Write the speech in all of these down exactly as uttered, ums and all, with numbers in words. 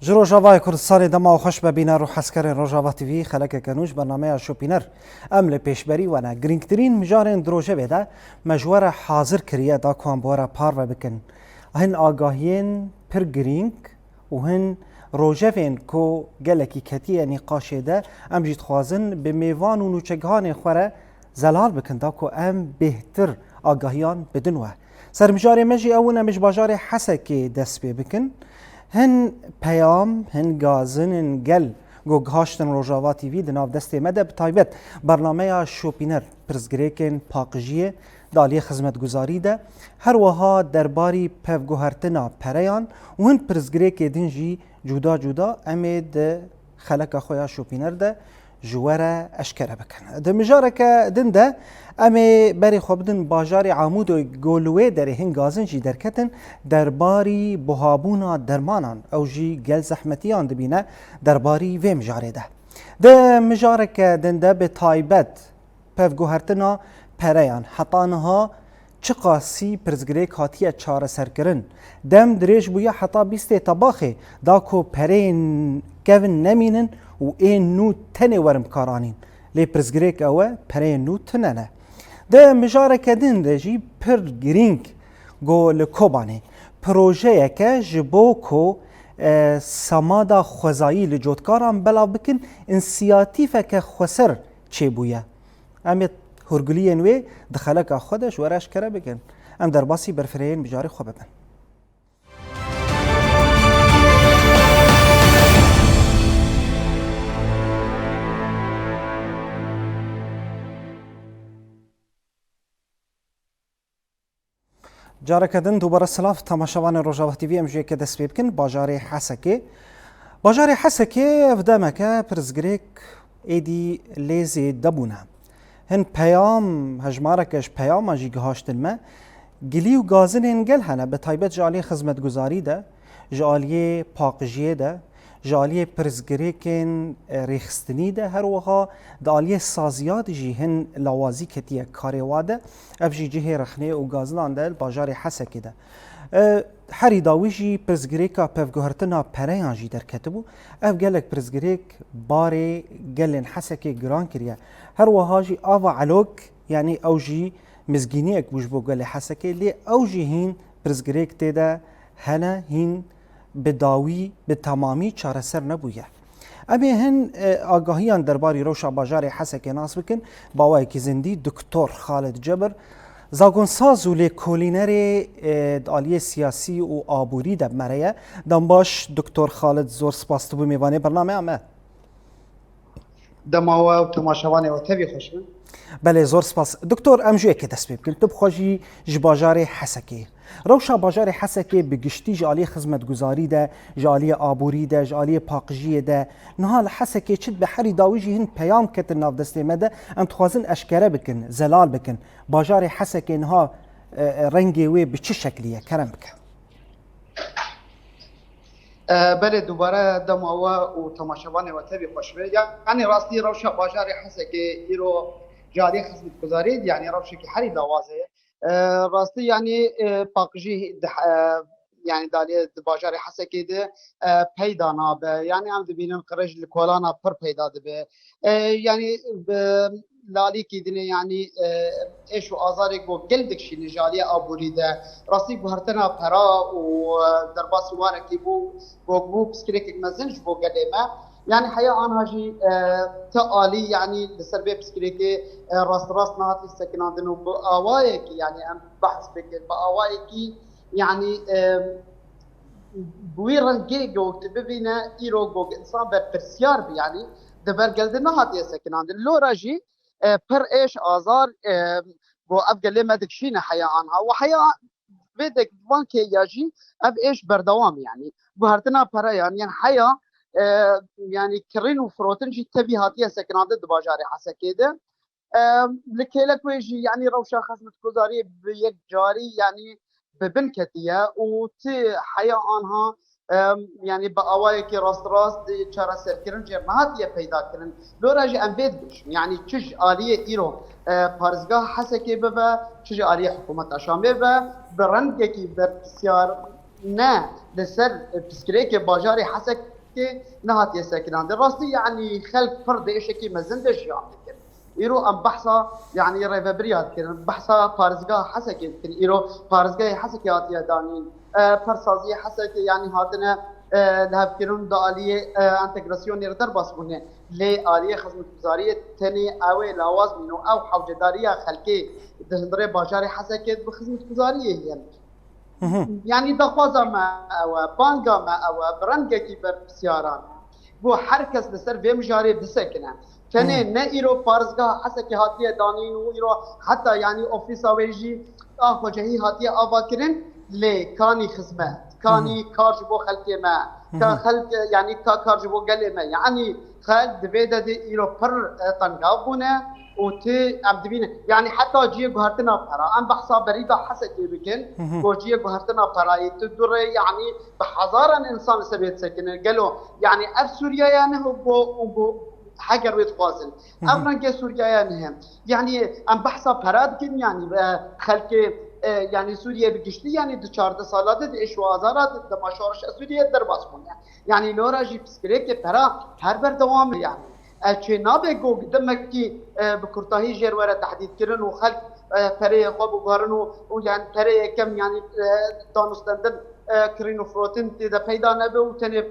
Ji Rojavayê Kurdistanê dema xweş be bîner û hezkerên Rojava T V, xelekeke nû ji bernameya Şopîner em li pêşberî we ne. Girîngtirîn mijarên di rojevê de me ji we re hazir kiriye da ku em bi we re parve bikin. Hin agahiyên pir girîng û hin rojevên ku gelekî ketiye nîqaşê de, em jî dixwazin bi mêvan û nûçegihanên xwe re zelal bikin da ku em bêhtir agahiyan bidin we. Sermijarê me jî ew in, em ji bajarê Hesekê dest pê bikin. Hin peyam, hin gazinên gel ku gihaştin Rojava T V di nav destê me de, bi taybet bernameya Şopîner, pirsgirêkên paqijiyê di aliyê xizmetguzarî de, her wiha derbarî pevguhertina pereyan û hin pirsgirêkê din jî cuda cuda em ê di xeleka xwe ya Şopîner de ji we re eşkere bikin. Di mijareke din de em ê berê xwe bidin bajarê Amûdoyê, ku li wê derê hin gazin jî derketin derbarî buhabûna dermanan. Ew jî gel zehmetiyan dibîne derbarî vê mijarê de. Di mijareke din de bi taybet pevguhertina pereyan heta niha çiqasî pirsgirêk hatiye çareserkirin? Dem dirêj bûye heta bîstê Tebaxê da ku pereyên kevin nemînin û ên nû tenê werin bikaranîn. Lê pirsgirêk ew e, pereyên nû tune ne. Di mijareke din de jî pir girîng ku li Kobanê projeyeke ji bo ku, e, semada xwezayî li cotkaran belav bikin, însiyatîfeke xweser çêbûye. Em ê hûrguliyên wê di xeleka xwe de ji we re eşkere bikin. Em derbasî berfirehiyên mijarê xwe bibin. Careke din dubare silav temaşevanên Rojava T V, em ji yekê dest pê bikin. Bajarê Hesekê. Bajarê Hesekê ev demeke pirsgirêk êdî lê zêde bûne. Hin peyam, hejmareke ji peyama jî gihaştin me. Gilî û gazinên gel hene, bi taybet ji aliyê xizmetguzarî de, ji aliyê paqijiyê de, ji aliyê pirsgirêkên, e, rêxistinî de, her wiha di aliyê saziya de jî hin lawazî ketiye karê wa de. Ev jî cihê rexnê û gazinan de li bajarê Hesekê de. E, herî dawî jî pirsgirêka pevguhertina pereyan jî derketibû. Ev gelek pirsgirêk barê gelên Hesekê giran kiriye. Her wiha jî ava elok, yanî ew jî mizgîniyek bû ji bo gelê Hesekê, lê ew jî hîn pirsgirêk tê de hene, hîn bi dawî, bi temamî çareser nebûye. Em ê hin, e, agahiyan derbarî rewşa bajarê Hesekê nas bikin. Bi awayekî zindî Doktor Xalid Cebir, zagonsaz û lêkolînerê, e, di aliyê siyasî û aborî de bi me re ye. Dem baş Doktor Xalid, zor spas tu bû mêvanê bernameya me. Dema we û temaşevanê we tevî xweş bin. Belê, zor spas. Doktor, em ji yekê dest pê bikin. Tu bi xwe jî ji bajarê Hesekê. Rewşa bajarê Hesekê bi giştî ji aliyê xizmetguzarî de, ji aliyê aborî de, ji aliyê paqijiyê de, niha li Hesekê çi dibe, herî dawî jî hin peyam ketin nav destê me de, em dixwazin eşkere bikin, zelal bikin. Bajarê Hesekê niha, e, e, rengê wê bi çi şeklî ye? Kerem bike. E, belê, dubare dema we û temaşevanê we tevî xweş be. Yanî rastî rewşa bajarê Hesekê îro ji alî xizmetguzarî, yanî rewşekî herî lawaz e. E, rastî yanî, e, paqijî di, e, yanî dalê di bajarê Hesekê de, e, peyda nabe. Yanî em dibînin qirêj li kolana pir peyda dibe. E, yanî bi lalîkî dinê, yanî, e, êş û azarê ku gel dikişîne ji aliyê aborî de, rastî guhertina pera û, e, derbasî warekî bû, ku bû piskirêkek mezin ji bo gelê me. Yanî heya anha jî, e, ti alî, yanî li ser vê piskirêkê, e, rast rast nehatiye sekinandin û bi awayekî, yanî em behs bikin, bi awayekî, yanî, e, bi wî rengê ku tu bibîne îro ku insan berpirsiyar bi, yanî di ber gel de nehatiye sekinandin. Lora jî, e, pir êş, azar, e, ku ev gelê me dikişîne heya anha. Û heya vê dek-, van kêya jî ev êş berdewam e, yanî guhertina pereyan, yanî heya, e, yanî kirîn û firotin jî tevî hatiye sekinandin di bajarê Hesekê de. E, li kêlek wê jî, yanî rewşa xizmetguzariyê bi yek carî, yanî bi bin ketiye û ti heya anha, e, yanî bi awayekî rast rast çareserkirin jê nehatiye peyda kirin. Lora jî em vê dibêjin, yanî çi ji aliyê îro, e, parêzgeha Hesekê bibe, çi ji aliyê hikûmeta Şamê be, bi rengekî berpirsiyar ne li ser, e, piskirêkê bajarê Hesek Hesekê nehatiye sekinandin. Rastî, yanî xelk pir di êşekî mezin de jiyan dikin. Îro em behsa, yanî rêvebiriya dikin, behsa parêzgeha Hesekê dikin. Îro parêzgehê Hesekê hatiye danîn. E, persaziyê Hesekê, yanî hatine, e, lihevkirin di aliyê, e, entegrasyonê re derbas bûne. Lê aliyê xizmetguzariyê tenê ew ê lawaz bîno. Ew hewcedariya xelkê di hundirê bajarê Hesekê bi xizmetguzariyê heye. Yanî daxwaza me ew e, banga me ew e, bi rengekî berpirsiyaran e. Ku her kes li ser vê mijarê bisekine. Tenê ne îro parêzgeha Hesekê hatiye danîn û îro heta, yanî, ofîsa wê jî a xwecehî hatiye avakirin, lê kanî xizmet, kanî kar ji bo xelkê me, ka xelk, yanî, ka kar ji bo gelê me. Yanî xelk di vê de de îro pir, e, tengav bûne û tu em dibînin. Yanî heta cihê guhertina pera, em behsa berî da Hesekê bikin, ku cihê guhertina perayê tu du rê, yanî bi hezaran însan li ser wê disekinin. Gelo, yanî ev Sûriyeya ne û ku, û ku heger wê dixwazin. Ev rengê Sûriyeya ne. Yanî em behsa pera dikin, yanî, e, xelkê, e, yanî Sûriye bi giştî, yanî di çardeh sala de di êş û azara de, dema şoreşa Sûriye derbas bûne. Yanî lora jî pirsgirêkê pera her berdewam e, yanî. E, çê nabe ku demekî, e, bi kurtahî jêr were tehdîdkirin û xelk, e, pereyê xwe biguherin û, û, yanî, pereyê kem, yanî, e, danûstendin, e, kirîn û firotin tê de peyda nebe û tenê, e,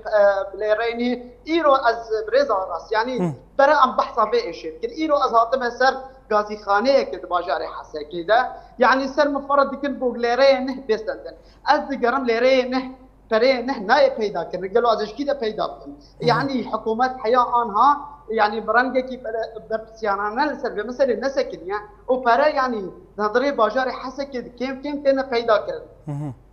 bi lêreyê neh. Îro ez, birêz Aras, yanî, bere em behsa vê êşê dikin. Îro ez hatime ser gazîxaneyeke di bajarê Hesekê de. Yanî ser min ferz dikin ku lêreyê neh bê stendin. Ez digerim lêreyê neh, pereyê neh nayê peyda kirin. Gelo ez ê ji kî de peyda bikim? Yanî hikûmet heya anha, yanî bi rengekî bere-, berpirsiyanane li ser vê meselê nesekiniye. Û pere, yanî di hundirê bajarê Hesekê de kêm kêm têne peyda kirin.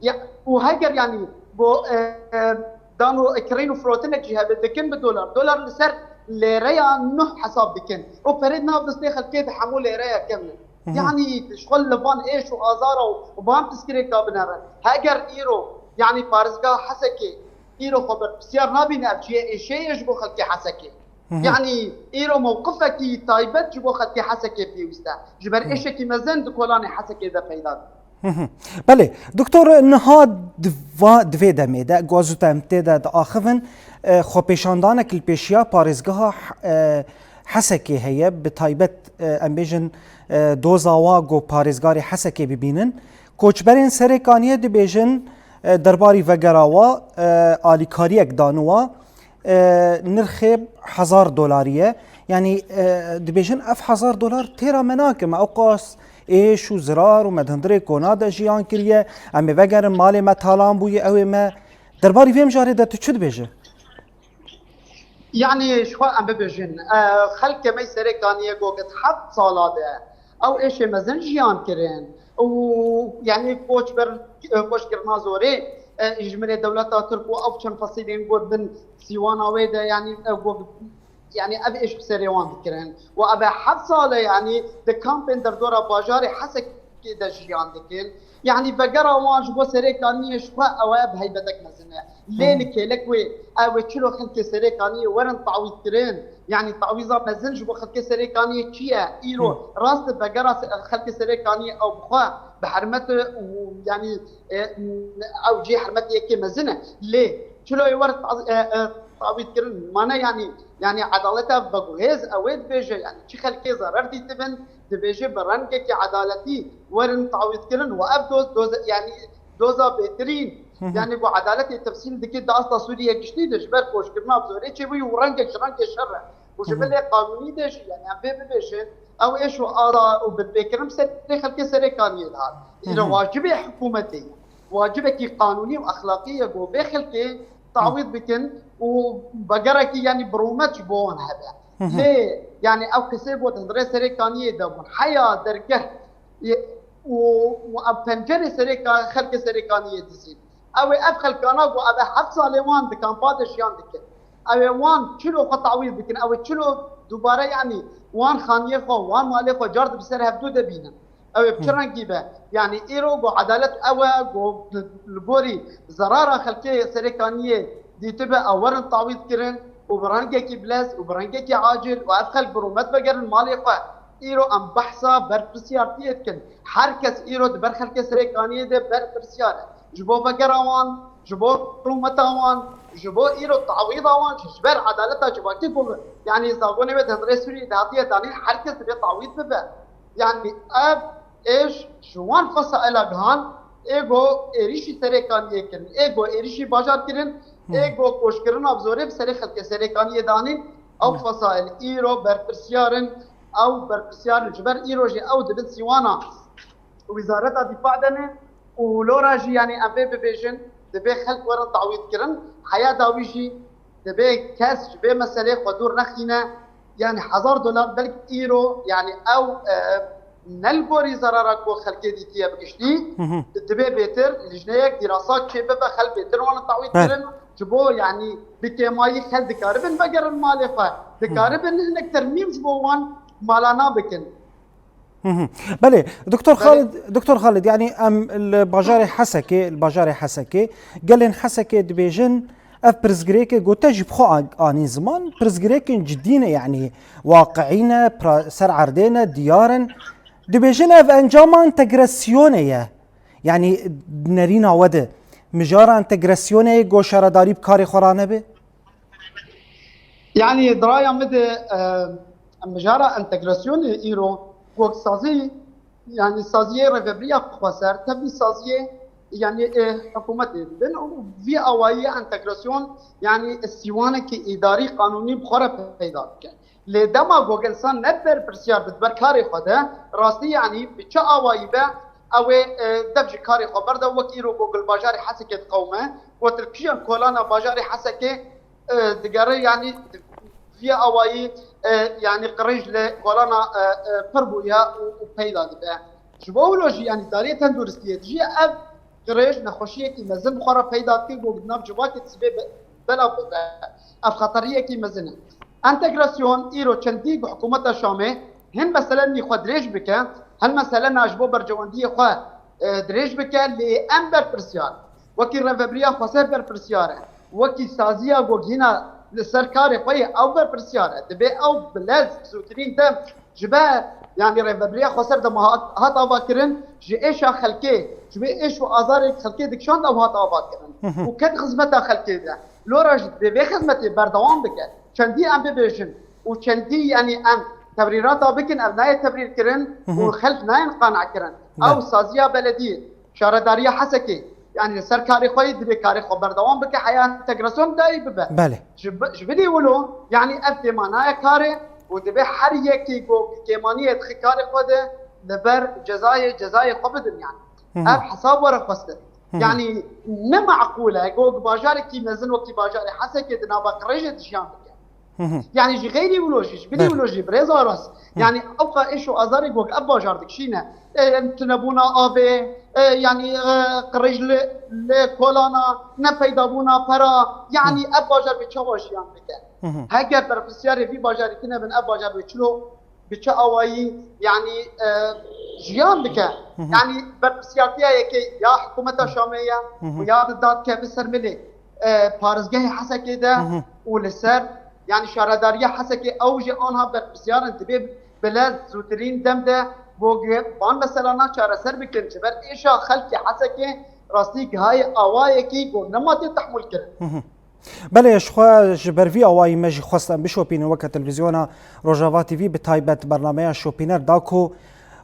Ya, û heger, yanî, bo, e, e, dan û kirîn û firotinek jî hebe dikin bi dolar. Dolar li ser lêreya nuh hesab dikin. Û perê di nav destê xelkê de hemû lêreya kevin. Yanî, ji xwe li van êş û azara û, û van pirsgirêka binere. Heger îro, yanî, parêzgeha Hesekê îro xwe berpirsiyar nabîne, ev cihê êşê ye ji bo xelkê Hesekê. Yanî, îro mewqifekî taybet ji bo xelkê Hesekê pêwîst e. Ji ber êşekî mezin di kolanê Hesekê de peyda dibe. Belê, doktor, niha di va-, di vê demê de, ku ez û te em tê de diaxivin, e, xwepêşandanek li pêşiya parêzgeha, e, Hesekê heye, bi taybet, e, em bêjin, e, doza wa ku parêzgarê Hesekê bibînin. Koçberên Serêkaniyê dibêjin, e, derbarî vegera wa, e, alîkariyek daniwa, e, nirxê hezar dolarî ye. Yanî, e, dibêjin ev hezar dolar têra me nake, me ewqas êş û zirar û me di hundirê kona de jiyan kiriye, em ê vegerin malê me talan bûye, ew ê me. Derbarî vê mijarê de tu çi dibêjî? Yanî, ji xwe em bibêjin, e, xelkê me Serêkaniyê ku di heft sala de ew êşê mezin jiyan kirin û, yanî, koçber, e, koçkirina zorê, e, ji mirê dewleta Tirk û ew çend fesilên ku bin sîwana wê de, yanî, e, ku, yanî, ev êş bi serê wan dikirin. Û ev e heft sal e, yanî, di kampên derdora bajarê Hesekê de jiyan dikin. Yanî, vegera wan ji bo Serêkaniyê ji xwe ew e bi heybetek mezin e. Lê li kêlek wê, ew ê çilo xelkê Serêkaniyê werin tawîz kirin? Yanî, tawîza mezin ji bo xelkê Serêkaniyê çi ye? Îro rast e, vegera se-, xelkê Serêkaniyê ew bi xwe bi hermet û, yanî, e, ew cihê hermetê yekê mezin e. Lê çilo ê werin ta-, e, e, tawîz kirin? Mane, yanî, yanî, edalet e, veguhêz ew ê dibêje, yanî, çi xelkê zarar dîtibin, dibêje bi rengekî edaletî werin tawîz kirin û ev doz, doz, yanî, doza bêtirîn, yanî, ku edaletê tefsîl dike di asta Sûriye giştî de, ji ber koçkirina bi zorê çêbûyî û rengek ji rengê şer e. Û ji bilê qanûnî de jî, yanî, em vê bibêjin, ew êş û azar û binpêkirin bi serê xelkê Serêkaniyê dihat. Îro wacibê hikûmetê ye. Wacibekî qanûnî û exlaqî ye ku vê xelkê tawîz bikin û vegerekî, yanî, bi rûmet ji bo wan hebe. Lê, yanî, ew kesê ku di hundirê Serêkaniyê de bûn, heya dergeh û, û ev pencerê Serêka-, xelkê Serêkaniyê dizîn. Ew ê ev xelkana ku ev e heft salê wan di kampa de jiyan dikin. Ew ê wan çilo xwe tawîz bikin. Ew ê çilo dubare, yanî, wan xaniyê xwe, wan malê xwe car di bi ser hevdû de bînin. Ew ê bi çi rengî be? Yanî, îro ku edalet ew e ku li gorî zerara xelkê Serêkaniyê dîtibe, ew werin tawîz kirin û bi rengekî bilez û bi rengekî acil û ev xelk bi rûmet vegerin malê xwe. Îro em behsa berpirsiyartiyê dikin. Her kes îro di ber xelkê Serêkaniyê de berpirsiyar e. Ji bo vegera wan, ji bo rûmeta wan, ji bo îro tawîda wan, ji ber edaleta civakî ku, yanî zagonê wê di hundirê Sûriyê de hatiye danîn, her kes divê tawîd bibe. Yanî ev êş ji wan fesaîla gihan, ê go êrîşî Serêkaniyê kirin, ê go êrîşî bajar kirin, ê go koçkirina bi zorê bi serê xelkê Serêkaniyê danîn, ew fesaîl îro berpirsiyar in, ew berpirsiyar in. Ji ber îro jî ew di bin sîwana Wîzareta Dîfa de ne û lora jî, yanî em vê bibêjin, divê xelk werin tawîd kirin. Heya dawî jî divê kes ji vê meselê xwe dûr nexîne. Yanî hezar dolar belk îro, yanî ew, e, ne li gorî zerara ku xelkê dîtiye bi giştî, Hı hı. divê bêtir lijneyek dîrasa çê bibe, xelk bêtir wan tawîd Ber. kirin. Ji bo, yanî bi kêmayî xelk dikaribin vegerin malê xwe. Dikaribin hinek termîm ji bo wan malana bikin. Hı hı. Belê, Doktor Belê. Xalid, Doktor Xalid, yanî em li bajarê Hesekê, li bajarê Hesekê gelên Hesekê dibêjin, ev pirsgirêkê gote jî bi xwe an-, anî ziman, pirsgirêkên cidî ne, yanî waqiî ne, pra-, ser erdê ne, diyar in. Dibêjin ev encama entegrasyonê ye. Yanî nerîna we de mijara entegrasyonê ye, go şaredarî bi karê xwe ranebe? Yanî di raya min de, e, mijara entegrasyonê îro wek sazî, yanî saziyê rêvebiriya xweser, tevî saziyê, yanî, e, hikûmetê dibin û vî awayî entegrasyon, yanî sîwanekî îdarî, qanûnî bi xwe re peyda dike. Lê dema ku insan ne berpirsiyar be di ber karê xwe de, rastî, yanî bi çi awayî be, ew ê, e, dev ji karê xwe berde, wek îro ku li bajarê Hesekê diqewime, ku tu li kîjan kolana bajarê Hesekê e, digere, yanî vî awayî, e, yanî qirêj li kolana, e, e, pir bûye û, û peyda dibe. Ji bo wilo jî, yanî darê tenduristiyê dijî ev qirêj nexweşiyekî mezin bi xwe re peyda dike, ku di nav civakê dizî bê be-, belav bibe. Ev xeteriyekî mezin e. Entegrasyon îro çendî bi hikûmeta Şamê hin mesele nî xwe dirêj bike, hin mesele na ji bo berjewendiyê xwe, e, dirêj bike, lê em berpirsiyar. Wekî rêvebiriya xweser berpirsiyar e. Wekî saziya gogîna li ser karê xwe yê ew berpirsiyar e. Dibê ew bi lez zûtirîn dem ji ber, yanî rêvebiriya xweser dema hat, hat ava kirin, ji êşa xelkê, ji wê êş û azarê xelkê dikişand ew hat ava kirin. Hı hı. Û ket xizmeta xelkê de. Lora jî dibê vê xizmetê berdewam bike. Çendî em bibêjin û çendî, yanî em tebrîrata bikin, ev nayê tebrîr kirin Hı hı. û xelk nayên qane kirin. Be. Ew saziya belediyê, şaredariya Hesekê, yanî li ser karê xwe yê, divê karê xwe berdewam bike, heya entegrasyon dayî bibe. Belê. Ji bi-, ji bilî wilo, yanî ev kêma nayê karê û divê her yekî ku kêmaniyê dixî karê xwe de li ber cezayê, cezayê xwe bidin yanî. Hı hı. Ev hesab were xwestin. Hı hı. Yanî ne meqûl e ku bajarekî mezin wekî bajarê Hesekê di nava qirêjê de jiyan bike. Hı hı. Yanî ji xeyrî wilo jî, ji bilî Belê. wilo jî, birêz Aras. Hı. Yanî ewqa êş û azarê ku ev bajar dikişîne, e, tunebûna avê, e, yanî, e, qirêj li, li kolana, nepeydabûna pera, yanî Hı. ev bajar bi çawa jiyan bike? Hı hı. Heger berpirsiyarê vî bajarî tune bin, ev bajar bi çilo, bi çi awayî, yanî, e, jiyan bike? Hı hı. Yanî berpirsiyartiya yekê ya hikûmeta Şamê ye Hı hı. û ya di dadkeve ser milê, e, parêzgehê Hesekê de Hı hı. û li ser, yanî şaredariya Hesekê ew jî anha berpirsiyar in, divê bi lez zûtirîn dem de bo ge-, van meselana çareser bikin. Ji ber êşa xelkê Hesekê rastî gihayê awayekî ku nema tê tehmûl kirin. Hı hı. Belê, ji xwe ji ber vî awayî me jî xwest em bişopînin weke televîzyona Rojava T V, bi taybet bernameya Şopîner da ku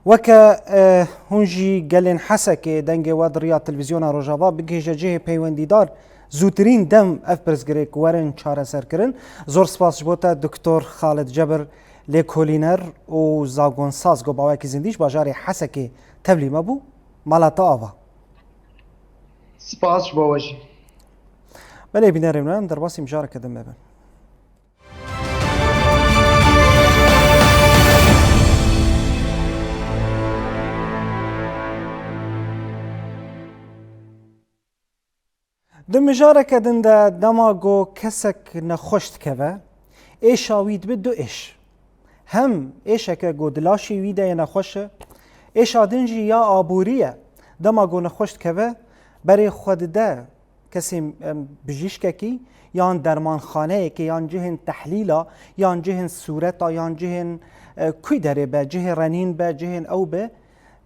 weke, e, hûn jî gelên Hesekê dengê we di riya televîzyona Rojava bigihêje cihê peywendîdar, zûtirîn dem ev pirsgirêk werin çareserkirin. Zor spas ji bo te Doktor Xalid Cebir, lêkolîner û zagonsaz ku bi awayekî zindî ji bajarê Hesekê tevlî me bû. Mala te ava. Spas ji bo we jî. Belê bînerên me, em derbasî mijareke din me bin. Di mijareke din de dema ku kesek nexweş dikeve, êşa wî dibe du êş. Hem êşeke ku di laşê wî de yê nexweş e, êşa din jî ya aborî ye. Dema ku nexweş dikeve, berê xwe dide kesê, em, bijîşkekî yan dermanxaneyekê yan cihên tehlîla yan cihên sûreta yan cihên, e, kû derê be, cihê renîn be, cihên ew be,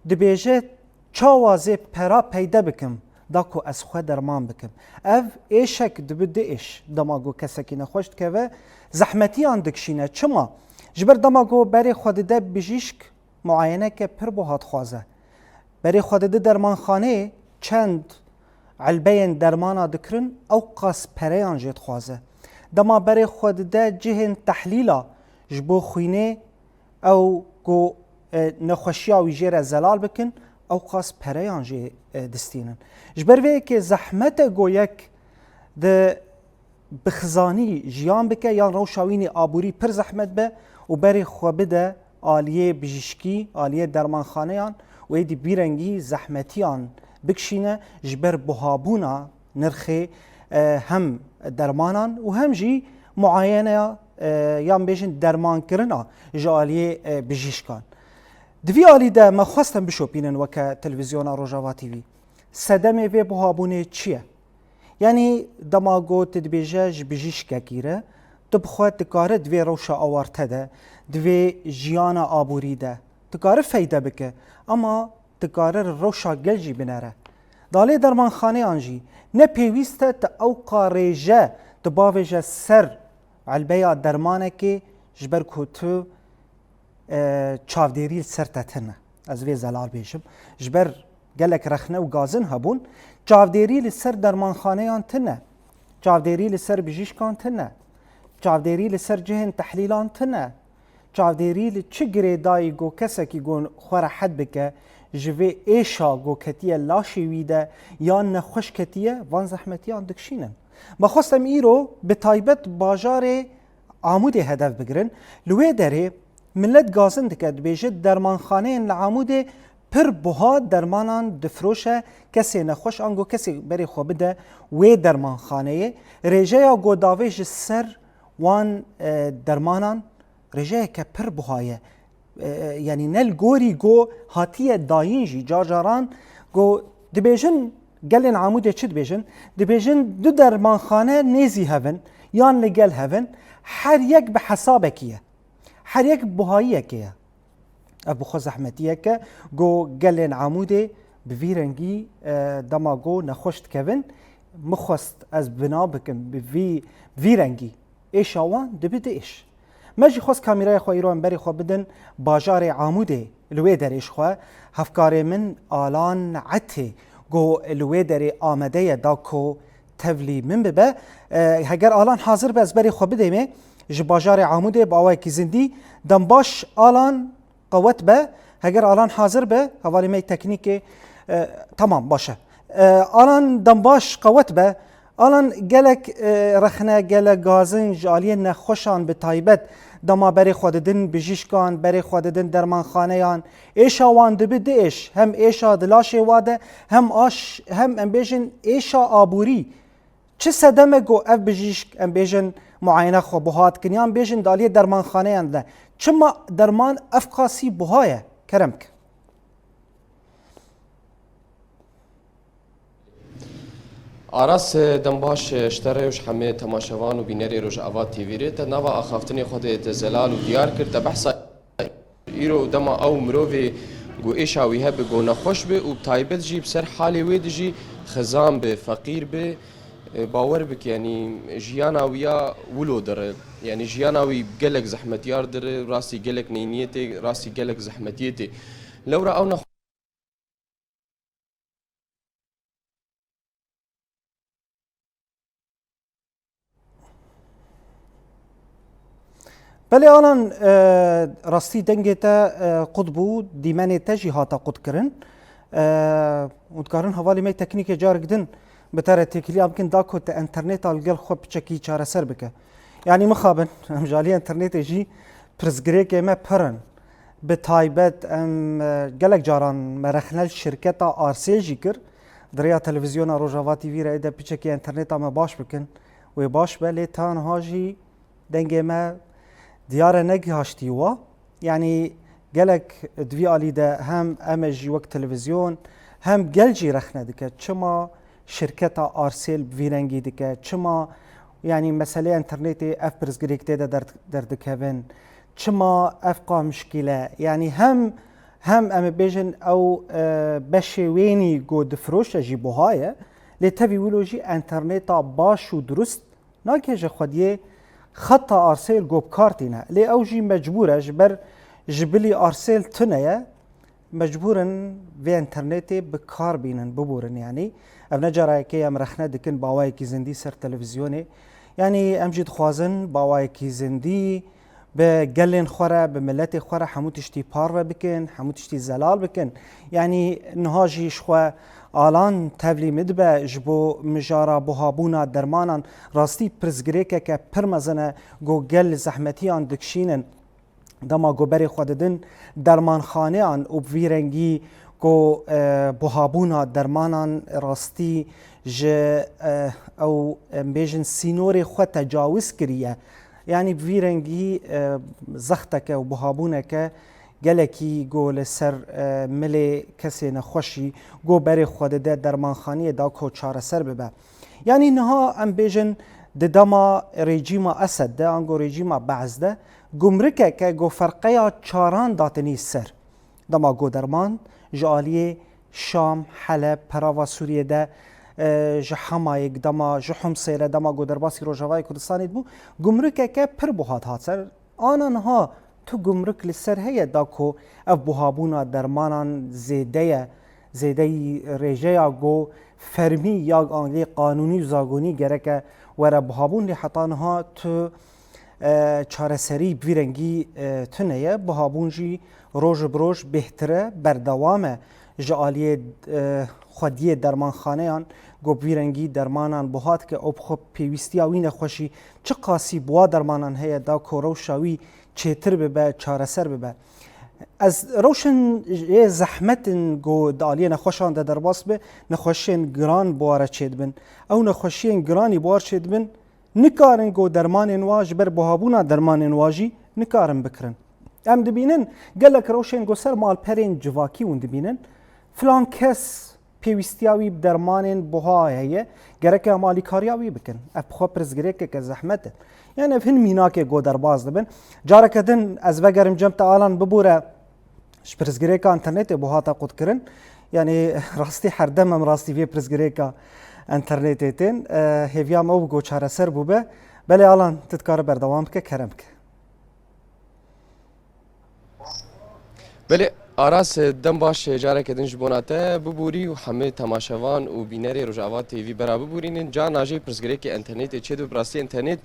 dibêje, çawa zê pera peyde bikim? da ku ez xwe derman bikim. Ev êşek dibi du êş. Dema ku kesekî nexweş dikeve, zehmetiyan dikişîne. Çima? Ji ber dema ku berê xwe dide bijîşk, muayeneke pir buha dixwaze. Berê xwe dide dermanxaneyê, çend elbeyên dermana dikirin, ew qas pereyan jê dixwaze. Dema berê xwe dide cihên tehlîla ji bo xwînê, ew ku, e, nexweşiya wî jê re zelal bikin, ew qas pereyan jê, e, distînin. Ji ber vê yekê zehmet e ku yek di bi xizanî jiyan bike yan rewşa wî nê aborî pir zehmet be û berê xwe bide aliyê bijîşkî, aliyê dermanxaneyan û êdî bîrengî zehmetiyan bikişîne ji ber buhabûna nirxê, e, hem dermanan û hem jî muayeneya, e, yan bêjin dermankirina ji aliyê, e, bijîşkan. Di vî alî de me xwest em bişopînin weke televîzyona Rojava T V. Sedemê vê buhabûnê çi ye? Yanî dema ku tu dibêje ji bijîşkekî re, tu bi xwe dikare di vê rewşa awarte de, di vê jiyana aborî de, dikare feyde bike. Ama dikare li rewşa gel jî binere. Dalê dermanxaneyan jî ne pêwîst e tu ewqa rêje tu bavêje ser elbeya dermanekê ji ber ku tu, e, çavdêrî li ser te tune. Ez vê zelal bêjim. Ji ber gelek rexne û gazin hebûn, çavdêrî li ser dermanxaneyan tune. Çavdêrî li ser bijîşkan tune. Çavdêrî li ser cihên tehlîlan tune. Çavdêrî li çi girêdayî ku kesekî ku xwe rehet bike, ji vê êşa ku ketiye laşê wî de yan nexweş ketiye, van zehmetiyan dikişînin. Me xwest em îro bi taybet bajarê Amûdê hedef bigirin. Li wê derê millet gazin dike, dibêje dermanxaneyên li Amûdê pir buha dermanan difiroşe, kesê nexweş ango kesê berê xwe bide wê dermanxaneyê. Rêjeya ku davê ji ser wan, e, dermanan rêjeyeke pir buha ye. E, e, yanî ne li gorî ku hatiye dayîn jî car caran ku dibêjin gelên Amûdê çi dibêjin? Dibêjin du dermanxane nêzî hev in yan li gel hev in, her yek bi hesabekî ye. Her yek bi buhayiyekê ye. Ev bi xwe zehmetiyeke ku gelên Amûdê bi vî rengî, e, dema ku nexweş dikevin, min xwest ez bina bikim bi vî, bi vî rengî. Êşa wan dibi du êş. Me jî xwest kamîraya xwe îro em berê xwe bidin bajarê Amûdê, li wê derê ji xwe hevkarê min Alan Etê ku li wê derê amade ye da ku tevlî min bibe. E, heger Alan hazir be, ez berê xwe bidêmê ji bajarê Amûdê bi awayekî zindî. Dem baş Alan, qewet be. Heger Alan hazir be, hevalê me yê teknîkê, e, tamam, baş e. E, Alan dem baş qewet be. Alan gelek, e, rexne, gelek gazin ji aliyê nexweşan bi taybet dema berê xwe didin bijîşkan, berê xwe didin dermanxaneyan. Êşa wan dibi du êş, hem êşa di laşê wa de, hem aş, hem em bêjin êşa aborî. Çi sedeme ku ev bijîşk, em bêjin, muayene xwe buha dikin, yan bêjin di aliyê dermanxaneyan de? Çima derman ev qasî buha ye? Kerem bike. Aras, e, dem baş, e, ji te re û ji hemê temaşevan û bînerê Rojava T V re. Te nava axaftinê xwe de te zelal û diyar kir. Te behsa îro dema ew mirovê ku êşa wî hebe ku nexweş be û bi taybet jî bi ser halê wê de jî xizan be, feqîr be, e, bawer bike, yanî jiyana wî ya wilo dire. Yanî jiyana wî gelek zehmetiyar dire, rastî gelek neyniyê tê, rastî gelek zehmetiyê tê. Lewra ew nexweş Belê Alan, e, rastî dengê te, e, qut bû, dîmenê te jî hate qut kirin. E, û dikarin hevalê me teknîkê carek din bi te re têkiliya bikin, da ku te enterneta li gel xwe piçekî çareser bike. Yanî mixabin, em ji alî enternetê jî pirsgirêkê me pir in. Bi taybet em, e, gelek caran me rexne li şirketa Arsêl jî kir. Di rêya televîzyona Rojava T V re êde piçekî enterneta me baş bikin. Wê baş be, lê ta niha jî dengê me diyare negihaştî wa. Yanî gelek di vî alî de hem em e jî wek televîzyon, hem gel jî rexne dike. Çima şirketa Arsêl bi vî rengî dike? Çima, yanî meselê enternetê ev pirsgirêk tê de der-, derdikevin? Çima ev qa mişkîl e? Yanî hem Hem em ê bêjin ew, e, beşê wênî ku difiroşe jî buha ye, lê tevî wilo jî enterneta baş û durust nake ji xwediyê xeta arsêl ku bi kar tîne. Lê ew jî mecbûr e, ji ber ji bilî arsêl tune ye, mecbûr in vê enternetê bi kar bînin, biborin yanî. Ev ne cara yekê ye em rexne dikin bi awayekî zindî ser televîzyonê. Yanî em jî dixwazin bi awayekî zindî bi gelên xwe re, bi miletê xwe re hemû tiştî parve bikin, hemû tiştî zelal bikin. Yanî niha jî ji xwe Alan tevlî min dibe ji bo mijara buhabûna dermanan. Rastî pirsgirêkeke pir mezin e ku gel zehmetiyan dikişînin. Dema ku berê xwe didin dermanxaneyan û bi vî rengî ku, e, buhabûna dermanan rastî ji, e, ew, em bêjin sînorê xwe tecawiz kiriye. Yanî bi vî rengî, e, zexteke û buhabûneke gelekî ku li ser, e, milê kesê nexweşî ku berê xwe dide dermanxaniyê da ku çareser bibe. Yanî niha em bêjin di dema rejîma Esed de, ango rejîma Be'ez de, gumrikeke ku ferqeya çaran datinî ser. Dema ku derman ji aliyê Şam, Heleb, perava Sûriyê de, e, ji Hemayê dema, ji Humsê re dema ku derbasî Rojavayê Kurdistanê dibû, gumrikeke pir buha dihat ser. Ana niha tu gumrik li ser heye da ku ev buhabûna dermanan zêde ye, zêdeyî rêjeya ku fermî ya anlê qanûnî û zagonî gereke were buhabûn, lê heta niha tu, e, çareserî bi vî rengî, e, tune ye. Buhabûn jî roj bi roj bêhtir e, berdewam e. Ji aliyê, e, xwediyê dermanxaneyan ku bi vî rengî dermanan buha dike, ew bi xwe pêwîstiya wî nexweşî çiqasî bi wa dermanan heye da ku rewşa wî çêtir bibe, çareser bibe. Ez rewşên ê zehmet in ku di aliyê nexweşan de derbas be, nexweşiyên giran bi wa re çêdibin. Ew nexweşiyên giranî bi wa re çêdibin, nikarin ku dermanên wa ji ber buhabûna dermanên wa jî nikarin bikirin. Em dibînin gelek rewşên ku ser malperên civakî hûn dibînin, filan kes pêwîstiya wî bi dermanên buha heye, gereke em alîkariya wî bikin. Ev bi xwe pirsgirêkeke zehmet e. Yanî ev hin mînakê ku derbas dibin. Careke din ez vegerim cem te Alan bibûre ji pirsgirêka înternetê buha te qutkirin. Yanî rastî herdem em rastî vê pirsgirêka înternetê tên. E, hêviya me ew bû ku çareser bûbe. Belê Alan, tu dikare berdewam bike, kerem bike. Belê, Aras, dem baş, careke din ji bona te bibûrî û hemî temaşevan û bînerê Rojava T V bera bibûrînin. Carna jî pirsgirêkê înternetê çêdibe, bi rastî înternet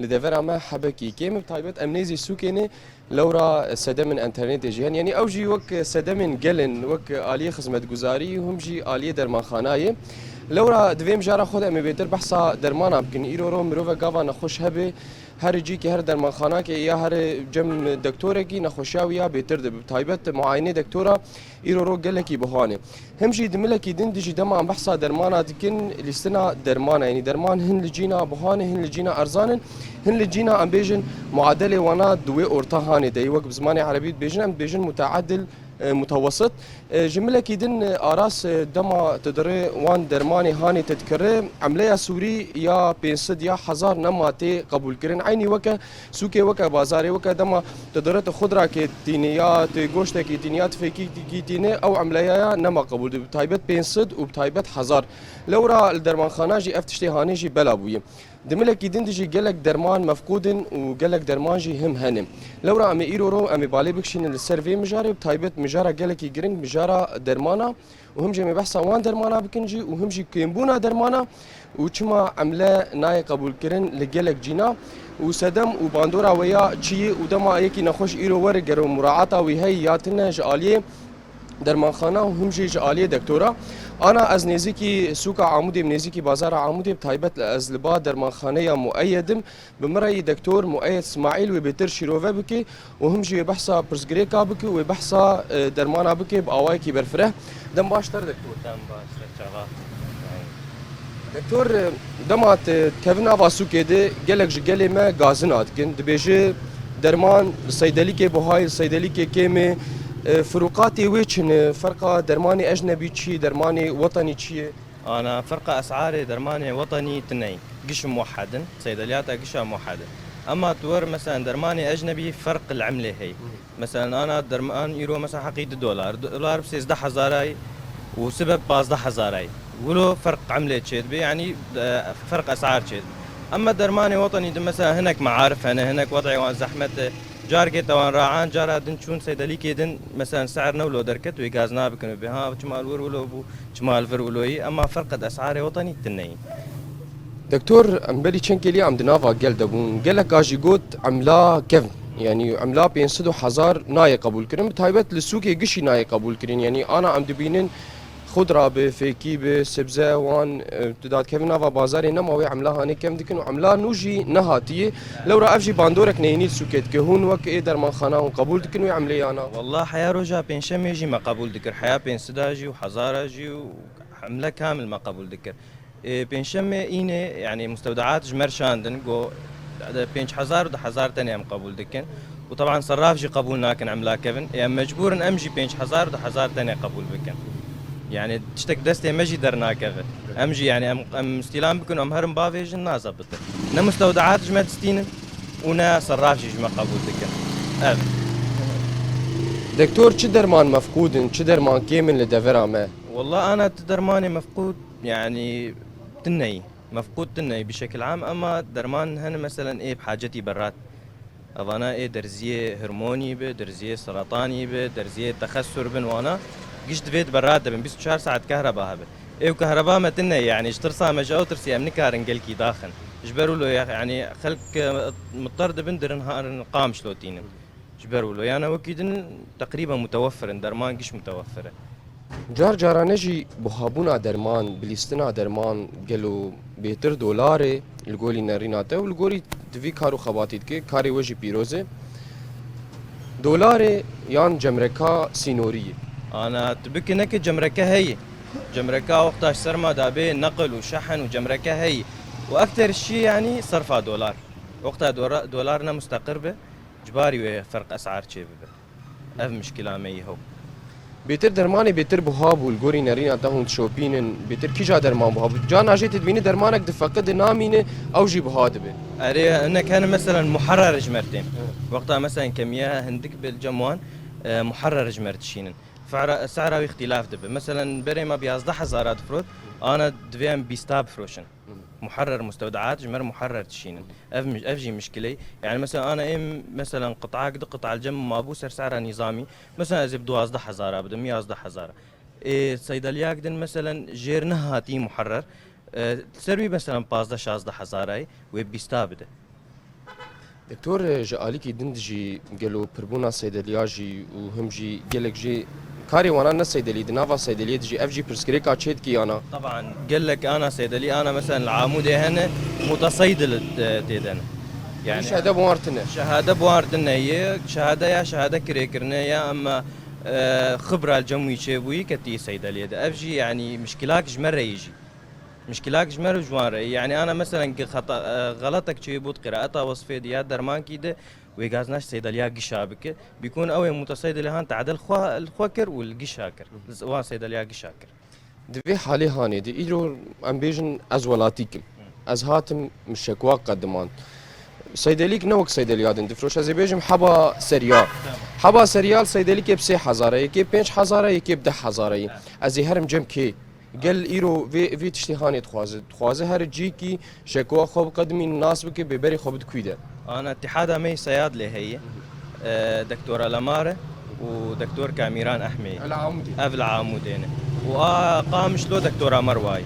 li devera me hebekî kêm e. Bi taybet em nêzî sûkê ne, lewra sedemên înternetê jî hene. Yanî ew jî wek sedemên gelên, wek aliyê xizmetguzarî, hûn jî aliyê dermanxanayê. Lewra di vê mijara xwe de em ê bêtir behsa dermana bikin. Îro ro mirove gava nexweş hebe, her cîkê, her dermanxanakê ya her cem dektorekî nexweşiya wî ya bêtir dibe. Bi taybet muayene dektora îro ro gelekî buha ne. Him jî di milekî din de jî dema em behsa dermana dikin, lîstina dermana, yanî derman hin li cîna buha ne, hin li cîna erzan in, hin li cîna em bêjin muadelê wana di wê orta hanê de, wek bi zimanê erebî dibêjin, em dibêjin muteadil, e, mutewesit. E, ji milekî din, e, Aras, e, dema tu dirê wan dermanê hanê te dikirê, emleya sûrî ya pênc sed ya hezar nema tê qebûlkirin. Eynî weke sûkê, weke bazarê, weke dema tu dirê tu xudrakê tînî ya tu goştekî tînî ya tu fêkîkî tînî, ew emleya ya nema qebûl dibe. Bi taybet pênc sed û bi taybet hezar. Lewra li dermanxana jî ev tiştê hanê jî bela bûye. Di milekî din de jî gelek derman mefqûd in û gelek derman jî him hene. Lewra em ê îro ro em ê balê bikişînin li ser vê mijarê, bi taybet mijara gelekî giring, mijara dermana û him jî em ê behsa wan dermana bikin jî û him jî kêmbûna dermana û çima emle nayê qebûlkirin li gelek cîna û sedem û bandora wê ya çi ye û dema yekî nexweş îro were gero muraata wî heye ya tune ji aliyê dermanxana û him jî ji aliyê dektora. Ana ez nêzîkî sûka Amûdê, nêzîkî bazara Amûdê, bi taybet ez li ba dermanxaneya Mueyed im. Bi min re yî dektor Mueyed Smaîl wê bêtir şîrove bike û him jî wê behsa pirsgirêka bike û wê behsa, e, dermana bike bi awayekî berfireh. Dem baş ter dektor. Dem baş ter çaxa. Doktor, dema tu dikevin nava sûkê de gelek ji gelê me gazina dikin. Dibêje derman li seydelîkê buha ye, li seydelîkê kêm e. E, firûqatê wê çi ne? Ferqa dermanê ecnebî çi ye, dermanê wetenî çi ye? Ana ferqa esarê dermanê wetenî tune ye. Giş muhed in, seydeliyata gişa muhed in. Ema tu wer, mesela, dermanê ecnebî ferq li emlê heye. Mesela, ana derman îro, mesela, heqî du dolar. Dolar bi sêzdeh hezarayî û sibe bi pazdeh hezarayî. Wilo ferq emlê çêdibe, yanî, e, ferq esar çêdibe. Ema dermanê wetenî di, mesela, hinek mearif hene, hinek wed'ê wan zehmet e. Carkê te wan raen, cara din çûn seydelîkê din, mesela, se'er ne wilo derket, wê gaz nabikin û bê, ha, çima li wir wilo bû, çima li vir wilo yî, ema ferqet esarê wetenî tune yî. Doktor, em berî çend kêlî em di nava gel de bûn. Geleka jî got emla kevn. Yanî emla pênc sed û hezar nayê qebûl kirin. Bi taybet li sûkê gişî nayê qebûl kirin. Yanî ana em dibînin xudra bi, fêkî bi, sebze wan, e, tu dadkevin nava bazarê nema wê emla hanê kevn dikin û emla nû jî nehatiye. Lewra ev jî bandorek neyînî li sûkê dike. Hûn wek ê dermanxana hûn qebûl dikin wê emlê yana? Wallah heya roja pêncşemê jî me qebûl dikir. Heya pênc sed a jî û hezara jî û emle kamil me qebûl dikir. Ê, pêncşemê înê, yanî, mustewdeat ji me re şandin, got, pênc hezar û du hezar tenê em qebûl dikin. Û teban serraf jî qebûl nakin emla kevin. Ê, em mecbûr in em jî pênc hezar û du hezar tenê qebûl bikin. Yanî, tiştek destê me jî dernakeve. Em jî, yanî, em, em îstîlam bikin, em herin bavêjin, nazebite. Ne mustewdeat ji me distînin û ne serraf jî ji me qebûl dikin. Ev. Doktor, çi derman mefqûd in, çi derman kêm in li devera me? Wallah, ana tu dermanê mefqûd Yanî, tune yî. Mefqûd tune yî bi şekil am, ema derman hene, meselen, ê bi hacetî berrat. Evana ê derziyê hormonî bi, derziyê seratanî bi, derziyê texesur bin, wana giş divê di berrat de bin, bîst û çar saet kehreba hebe. Ê û kehreba me tune ye, yanî ji tirsa me, ji ew tirsî em nikarin gelkî daxin. Ji ber wilo, yanî xelk, e, muter dibin, dirin harin Qamişlo tînin. Ji ber wilo, yana wekî din teqrîben mutewefir in, derman giş mutewefir e. Car carane jî buhabûna derman, bilîstina derman gelo bêtir dolar e li gorî nerîna te û li gorî tu vî kar û xebatî dike, karê we jî pîroz e. Dolar e yan cemreka sînorî ye? Ana tu bike neke cemreke heye. Cemreka wexta ji ser ma dabê neqil û şehen û cemreke heye. Û ekter şî, yanî serfa dolar. Wexta dora-, dolar ne musteqir be, Ji barî wê ferq esar çêbibe. Ev mişkila me yî hew. Bêtir dermanê bêtir buha bû, li gorî nerîna te hûn dişopînin, bêtir kîja derman buha bû? Carna jê tu dibînî dermanek difeqide namîne, ew jî buha dibe. Erê, hinek hene, meselen, muherrer ji me re tên. Evet. Wexta, meselen, kemiye hindik be li cem wan, e, muherrer ji me re dişînin. Fera-, sehra wî îxtîlaf dibe. Meselen, berê me bi yazdeh hezara difrot, ana divê em bîsta bifroşin. Muherrer mustewdeat ji me re muherrer dişînin. Ev mi-, ev jî mişkilê. Yani mesela ana êm, mesela qit'ak di qit'a li cem mabû ser sehra nîzamî. Mesela ez ê bi duwazdeh hezara bidim, yazdeh hezara. Ê, seydeliyak din mesela jêr nehatî muherrer. E, ser wî mesela pazdeh şazdeh hezara ye, wê bîsta bide. Doktor, ji alîkî din dijî gelo pirbûna seydeliya jî û him jî gelek jî karê wana ne seydelî, di nava seydeliyê dijî, ev jî pirsgirêka çê dikî yana? Taban, gelek ana seydelî, ana mesela li Amûdê hene, muteseydil, e, tê de ne. Yani şehade bi wan re tine? Şehade bi wan re tine ye, şehade ya şehade kirêkirine ya, ema, e, xibra li cem wî çêbûyî ketî seydeliyê de. Ev jî yani mişkilak ji me re yî jî. Mişkilak ji me re ji wan re. Yani ana meselen ki xeta, e, xeletek çêbû di qiraeta wesfê de ya dermankî de, wê gazna ji seydeliya gişa bike. Bîkun ew ê muteseydilê han tadil xwe, li xwe kir û li gişa kir. Li wan seydeliya gişa kir. Di vê halê hanê de, îro em bêjin ez welatîk im. Ez hatim min şekwa qedimand. Seydelîk ne wek seydeliya din difroş. Ez ê bêjim heba seriya. Tamam. Heba seriya li seydelîkê bi sê hezar e, yekê pênc hezar e, yekê bi deh hezar e. Evet. Ez ê herim cem kê? Gel îro vê, vê tiştê hanê dixwaze. Dixwaze here cîkî şekwa xwe biqedimîn, nas bike, bê berê xwe bide kû de. Ana îtîhada me yî seyad lê heye. E, Doktor Alamar e û Doktor Kamîran Ehmê. Ev li Amûdê. Ev li Amûdê ne. Û a Qamişlo Doktor Amarwa ye.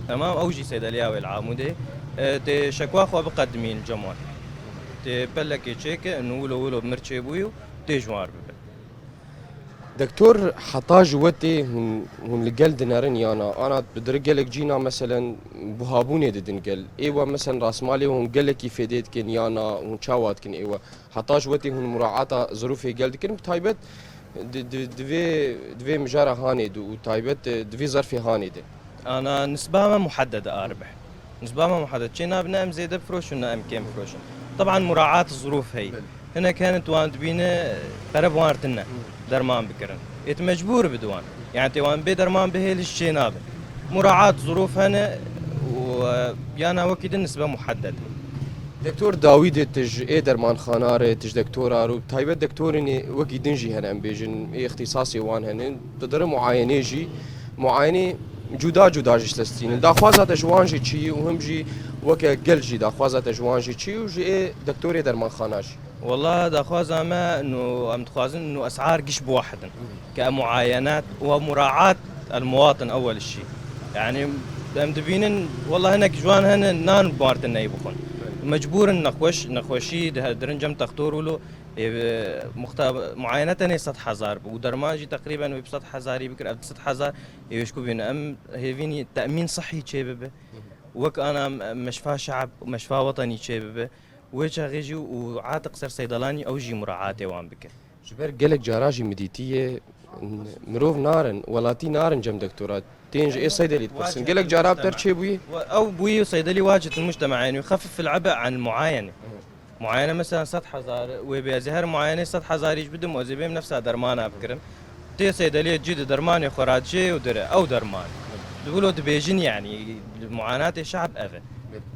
Tamam, ew jî seydeliya wê li Amûdê. E, tê şekwa xwe biqedimîn cem wan. Tê pelekê çêke, û wilo wilo mir çêbûyî û tê ji wan re bibe. Doktor, heta ji wetê hûn, hûn li gel dinerin yana? Ana bi diri gelek cîna, meselen, buhabûnê didin gel. Ê we, meselen, rasmalê hûn gelekî fêdê dikin yana hûn çawa dikin ê we? Heta ji wetê hûn muraata zirûfê gel dikin, bi taybet di, di, di vê, di vê mijara hanê de û taybet, e, di vê zerfê hanê de? Ana nisba me muhedded e, a ribih. Nisba me muhedded. Çê nabe ne em zêde bifroşin, ne em kêm bifroşin. Teban muraat zirûf heye. Belê. Hinek hene tu wan dibîne, pere bi wan re tune. Hı. Derman bikirin. Ê tu mecbûr bi di wan. Yani tê wan bê derman bihêlî ji çê nabe. Muraat zirûf hene û, e, yana wekî din nisbe muhedded. Doktor dawî de tij ê dermanxana re, tij doktora re, taybet doktorên ê wekî din jî hene, em bêjin, ê îxtîsasê wan hene. Di dere muayenê jî, muayenê cuda cuda jî lestînin. Daxwaza te ji wan jî çi yî û him jî weke gel jî daxwaza te ji wan jî çi yî û ji ê doktorê dermanxana jî? Wela daxwaza me, ino em dixwazin ino esar giş biwahidin. Ke muayenat û muraat el muwatin ewel şî. Yani em dibînin, wela hinek ji wan hene nan bi martin neyê bixwin. Mecbûr in nexweş, nexweşî di he-, dirin cem textor wilo, ê, muxta-, muayene tenê sed hezar bi û derman jî teqrîben wê bi sed hezarî bikir, ev sed hezar ê wê ji ku bîne. Em hêvînî temîn sihî çê bibe. Wek ana em-, meşfa şe'b, meşfa wetenî çê bibe. Wê çaxê jî û atiq ser seydelanî ew jî muraatê wan bike. Ji ber gelek cara jî midîtiyê mirov narin, welatî narin cem doktora. Tên ji ê seydelî dipirsin. Gelek cara bi te re çêbûyî? Ew bûyî û seydelî wacib il mujtema, yani xefif il ebe an muayene. Muayene mesela sed hezar, wê bê ez ê her muayenê sed hezarî jî bidim, ez ê bêm nefsa dermana bikirim. Tê seydeliyê cî di dermanê xwe re cê û dire, ew derman. Di wilo dibêjin, yani, muanatê şe'b ev e.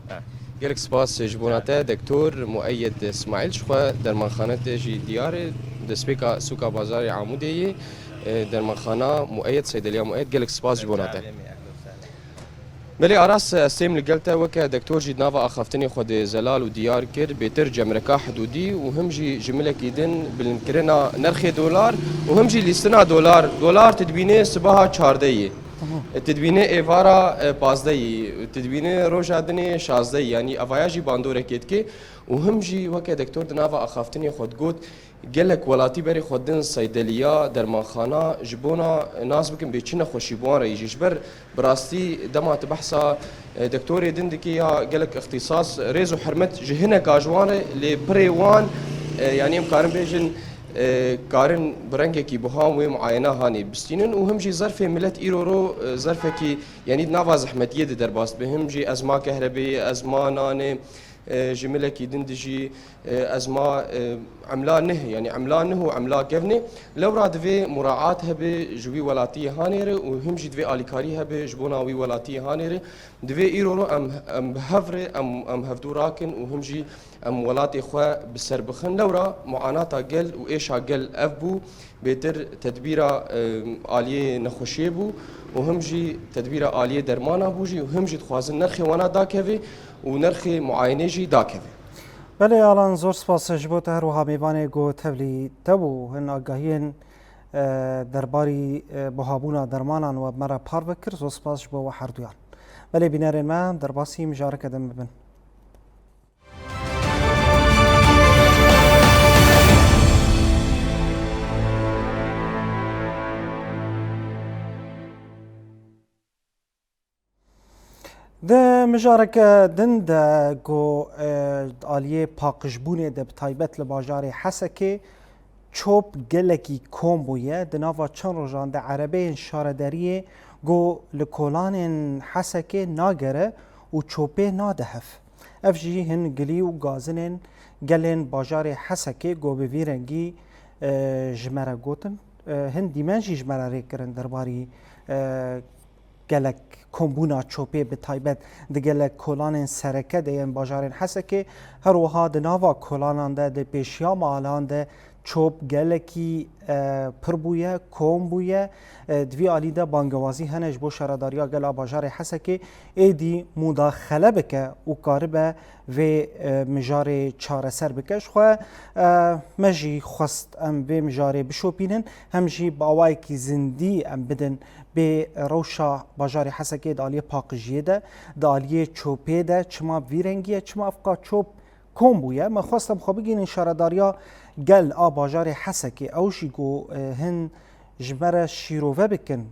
Ha. Gelek spas ji bona te, Doktor Mueyyed Smaîl, ji xwe dermanxane te jî diyar e, destpêka sûka bazarê Amûdê yê, e, dermanxana Mueyyed, Seydeliya Mueyyed, gelek spas ji bona te. Belê Aras, ez têm li gel te, weke doktor jî di nava axaftinê xwe de zelal û diyar kir, bêtir cemreka hidûdî û him jî ji milekî din bilindkirina nirxê dolar û him jî lîstina dolar, dolar tu dibînê sibaha çardeh yê, tu dibînê êvara, e, pazdeh yê, tu dibînê roja dinê şazdeh yê, yanî evaya jî bandorekê dike û him jî weke doktor di nava axaftinê xwe digot, Gelek welatî berê xwe din seydeliya, dermanxana ji bona nas bikin bê çi nexweşî bi wan re yî jî. Ji ber bi rastî dema tu behsa, e, doktorê din dikî ya gelek îxtîsas, rêz û hurmet ji hineka ji wan re, lê pirê wan, e, yanî em karin bêjin, e, karin bi rengekî buha em wê muayena hanê bistînin û him jî zerfê milet îro ro, e, zerfekî, yanî di nava zehmetiyê de derbas dibe. Him jî ezma kehrebeyê, ezma nanê, e, ji milekî din dijî, e, ezma, e, emla nih, yanî emla nih û emla kevnê. Lewra divê muraat hebe ji wî welatiyê hanê re û him jî divê alîkarî hebe ji bona wî welatiyê hanê re. Divê îro ro em, em bi hev re, em, em hevdû rakin û him jî em welatê xwe bi ser bixin. Lewra muanata gel û êşa gel ev bû. Bêtir tedbîra, e, aliyê nexweşiyê bû û him jî tedbîra aliyê dermana bû jî û him jî dixwazin nirxê wana dakeve û nirxê muayenê jî dakeve. Belê Alan, zor spas ji bo te, her wiha mêvanê ku tevlî te bû, hin agahiyên, e, derbarî, e, buhabûna dermanan we bi me re parve kir, zor spas ji bo we herduyan. Belê bînerên me, derbasî mijareke din bibin. Di mijareke din de ku, e, aliyê paqijbûnê de bi taybet li bajarê Hesekê çop gelekî kom bûye. Di nava çend rojan de erebeyên şaredariyê ku li kolanên Hesekê nagere û çopê nade hev. Ev jî hin gilî û gazinên gelên bajarê Hesekê ku bi vî rengî, e, ji me re gotin. E, hin dîmen jî ji me re rê kirin derbarî, e, gelek kombûna çopê bi taybet di gelek kolanên sereke de yên bajarên Hesekê. Her wiha di nava kolanan de, di pêşiya malan de çop gelekî, e, pir bûye, kom bûye. E, di vî alî de bangewazî hene ji bo şaredariya gel a bajarê Hesekê êdî mudaxele bike û karibe vê, e, mijarê çareser bike. Ji xwe, e, me jî xwest em vê mijarê bişopînin, hem jî bi awayekî zindî em bidin bê rewşa bajarê Hesekê di aliyê paqijiyê de, di aliyê çopê de, çima bi vî rengî ye, çima evqa çop kom bûye. Me xwest em xwe bigihînin şaredariya gel a bajarê Hesekê, ew jî ku, e, hin ji me re şîrove bikin,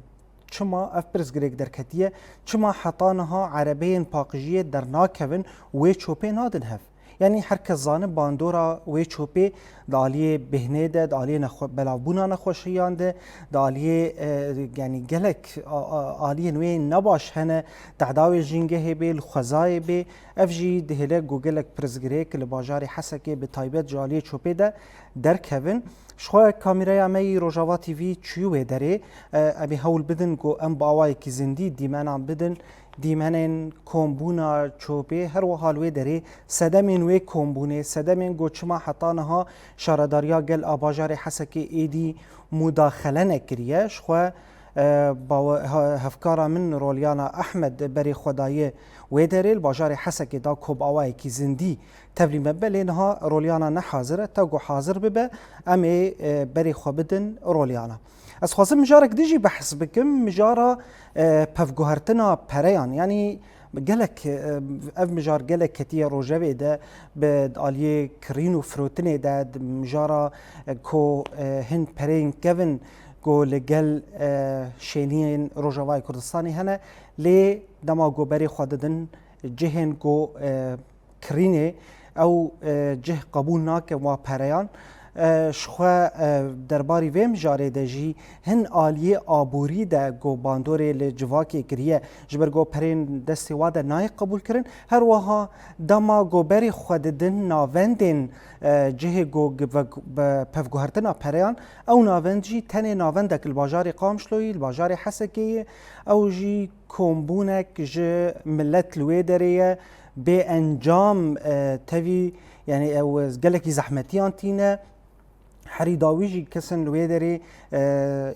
çima ev pirsgirêk derketiye, çima heta niha erebeyên paqijiyê dernakevin, wê çopê nadin hev? Yanî her kes zanin bandora wê çopê di aliyê bêhnê de, di aliyê nexwe-, belavbûna nexweşiyan de, di aliyê, e, yanî gelek a, a, aliyên wê nebaş hene, tehda wê jîngehê bê, li xwezayê bê. Ev jî dihêle ku gelek pirsgirêk li bajarê Hesekê bi taybet ji aliyê çopê de derkevin. Ji xwe kamîreya me yî Rojava T V çûyî wê derê. E, em ê hewl bidin ku em bi awayekî zindî dîmenan bidin Dîmenên kombûna çopê her wiha li wê derê sedemên wê kombûnê, sedemên ku çima heta niha şaredariya gel a bajarê Hesekê êdî mudaxele nekiriye. Ji xwe, e, bawe-, he-, hevkara min Rolyana Ehmed berê xwe daye wê derê, li bajarê Hesekê da ku bi awayekî zindî tevlî me bibe, lê niha Rolyana ne hazir e. Te ku hazir bibe, em ê, e, berê xwe bidin Rolyana. Ez xwazim mijarek din jî behs bikim, mijara, e, pevguhertina pereyan. Yanî gelek, e, ev mijar gelek ketiye rojevê de, bi aliyê kirîn û firotinê de, di mijara, e, ku, e, hin pereyên kevin ku li gel, e, şêniyên Rojavayê Kurdistanê hene, lê dema ku berê xwe didin cihên ku, e, kirînê, ew, e, cih qebûl nake wa pereyan. E, ji xwe, e, derbarî vê mijarê de jî hin aliyê aborî de ku bandorê li civakê kiriye, ji ber ku perên destê wa de nayê qebûlkirin. Her wiha dema ku berê xwe didin navendên, e, cihê ku gi-, ve-, be-, pevguhertina pereyan, ew navend jî tenê navendek li bajarê Qamişloyê, li bajarê Hesekê ye. Ew jî kombûnek ji milet li wê derê ye. Bê encam, e, tevî, yanî ew gelekî zehmetiyan tîne. Herî dawî jî kesin li wê derê, e,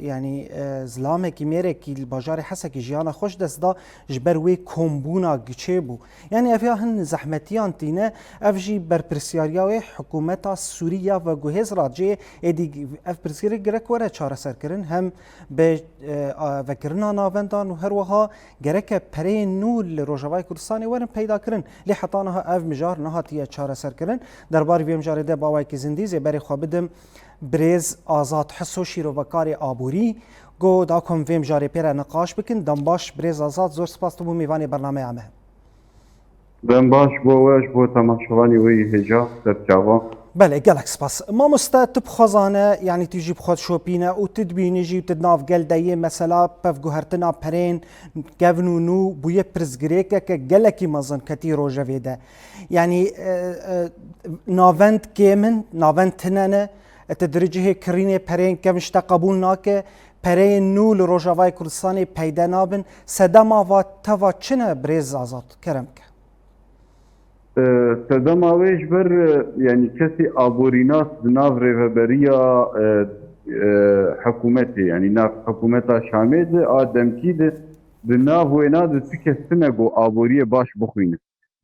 yanî, e, zilamekî mêrekî li bajarê Hesekê jiyana xwe ji dest da ji ber wê kombûna giçê bû. Yanî ev ya hin zehmetiyan tîne, ev jî berpirsiyariya wê hikûmeta Sûrî ya veguhêz radicê êdî ev pirsgirêk gerek were çareserkirin, hem bi, e, a, vekirina navendan û her wiha gereke pereyên nû li Rojavayê Kurdistanê werin peydakirin. Lê heta niha ev mijar nehatiye çareserkirin. Derbarî vê mijarê de bi awayekî zindî zê berê xwe bidim birêz Azad Hiso, şîrovekarê aborî, ku da ku em vê mijarê pê re niqaş bikin. Dem baş birêz Azad, zor spas tu bû mêvanê bernameya me. Dem baş bo we, ji bo temaşevanê we yê hêja, serçava. Belê, gelek spas. Mamoste, tu bi xwe zane, yanî tu jî bi xwe dişopîne û tu dibînî jî û tu di nav gel de yê, mesela pevguhertina perên kevn û nû bûye pirsgirêkeke gelekî mezin ketî rojevê de. Yanî, e, e, navend kêm in, navend tine ne, e, tu dirê cihê kirînê pereyên kevn ji te qebûl nake, pereyên nû li Rojavayê Kurdistanê peyde nabin. Sedema va teva çi ne birêz Azad? Kerem ke. E, sedema wê ji ber, e, yanî kesê aborînas di nav rêveberiya, e, e, hikûmetê, yanî nav hikûmeta Şamê de, a demkî de, di nav wêna de tu kes tine ku aboriyê baş bixwîne.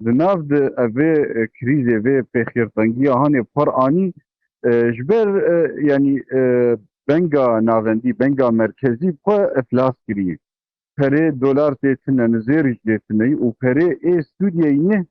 Di nav de ev vê, e, krîzê, vê pêxêrtengiya hanê bi xwe re anî, e, ji ber, e, yanî, e, benga navendî, benga merkezî bi xwe iflas kiriye. Perê dolar tê tine, nizêrî jî tê tine û perê ê Sûriyeyê ne,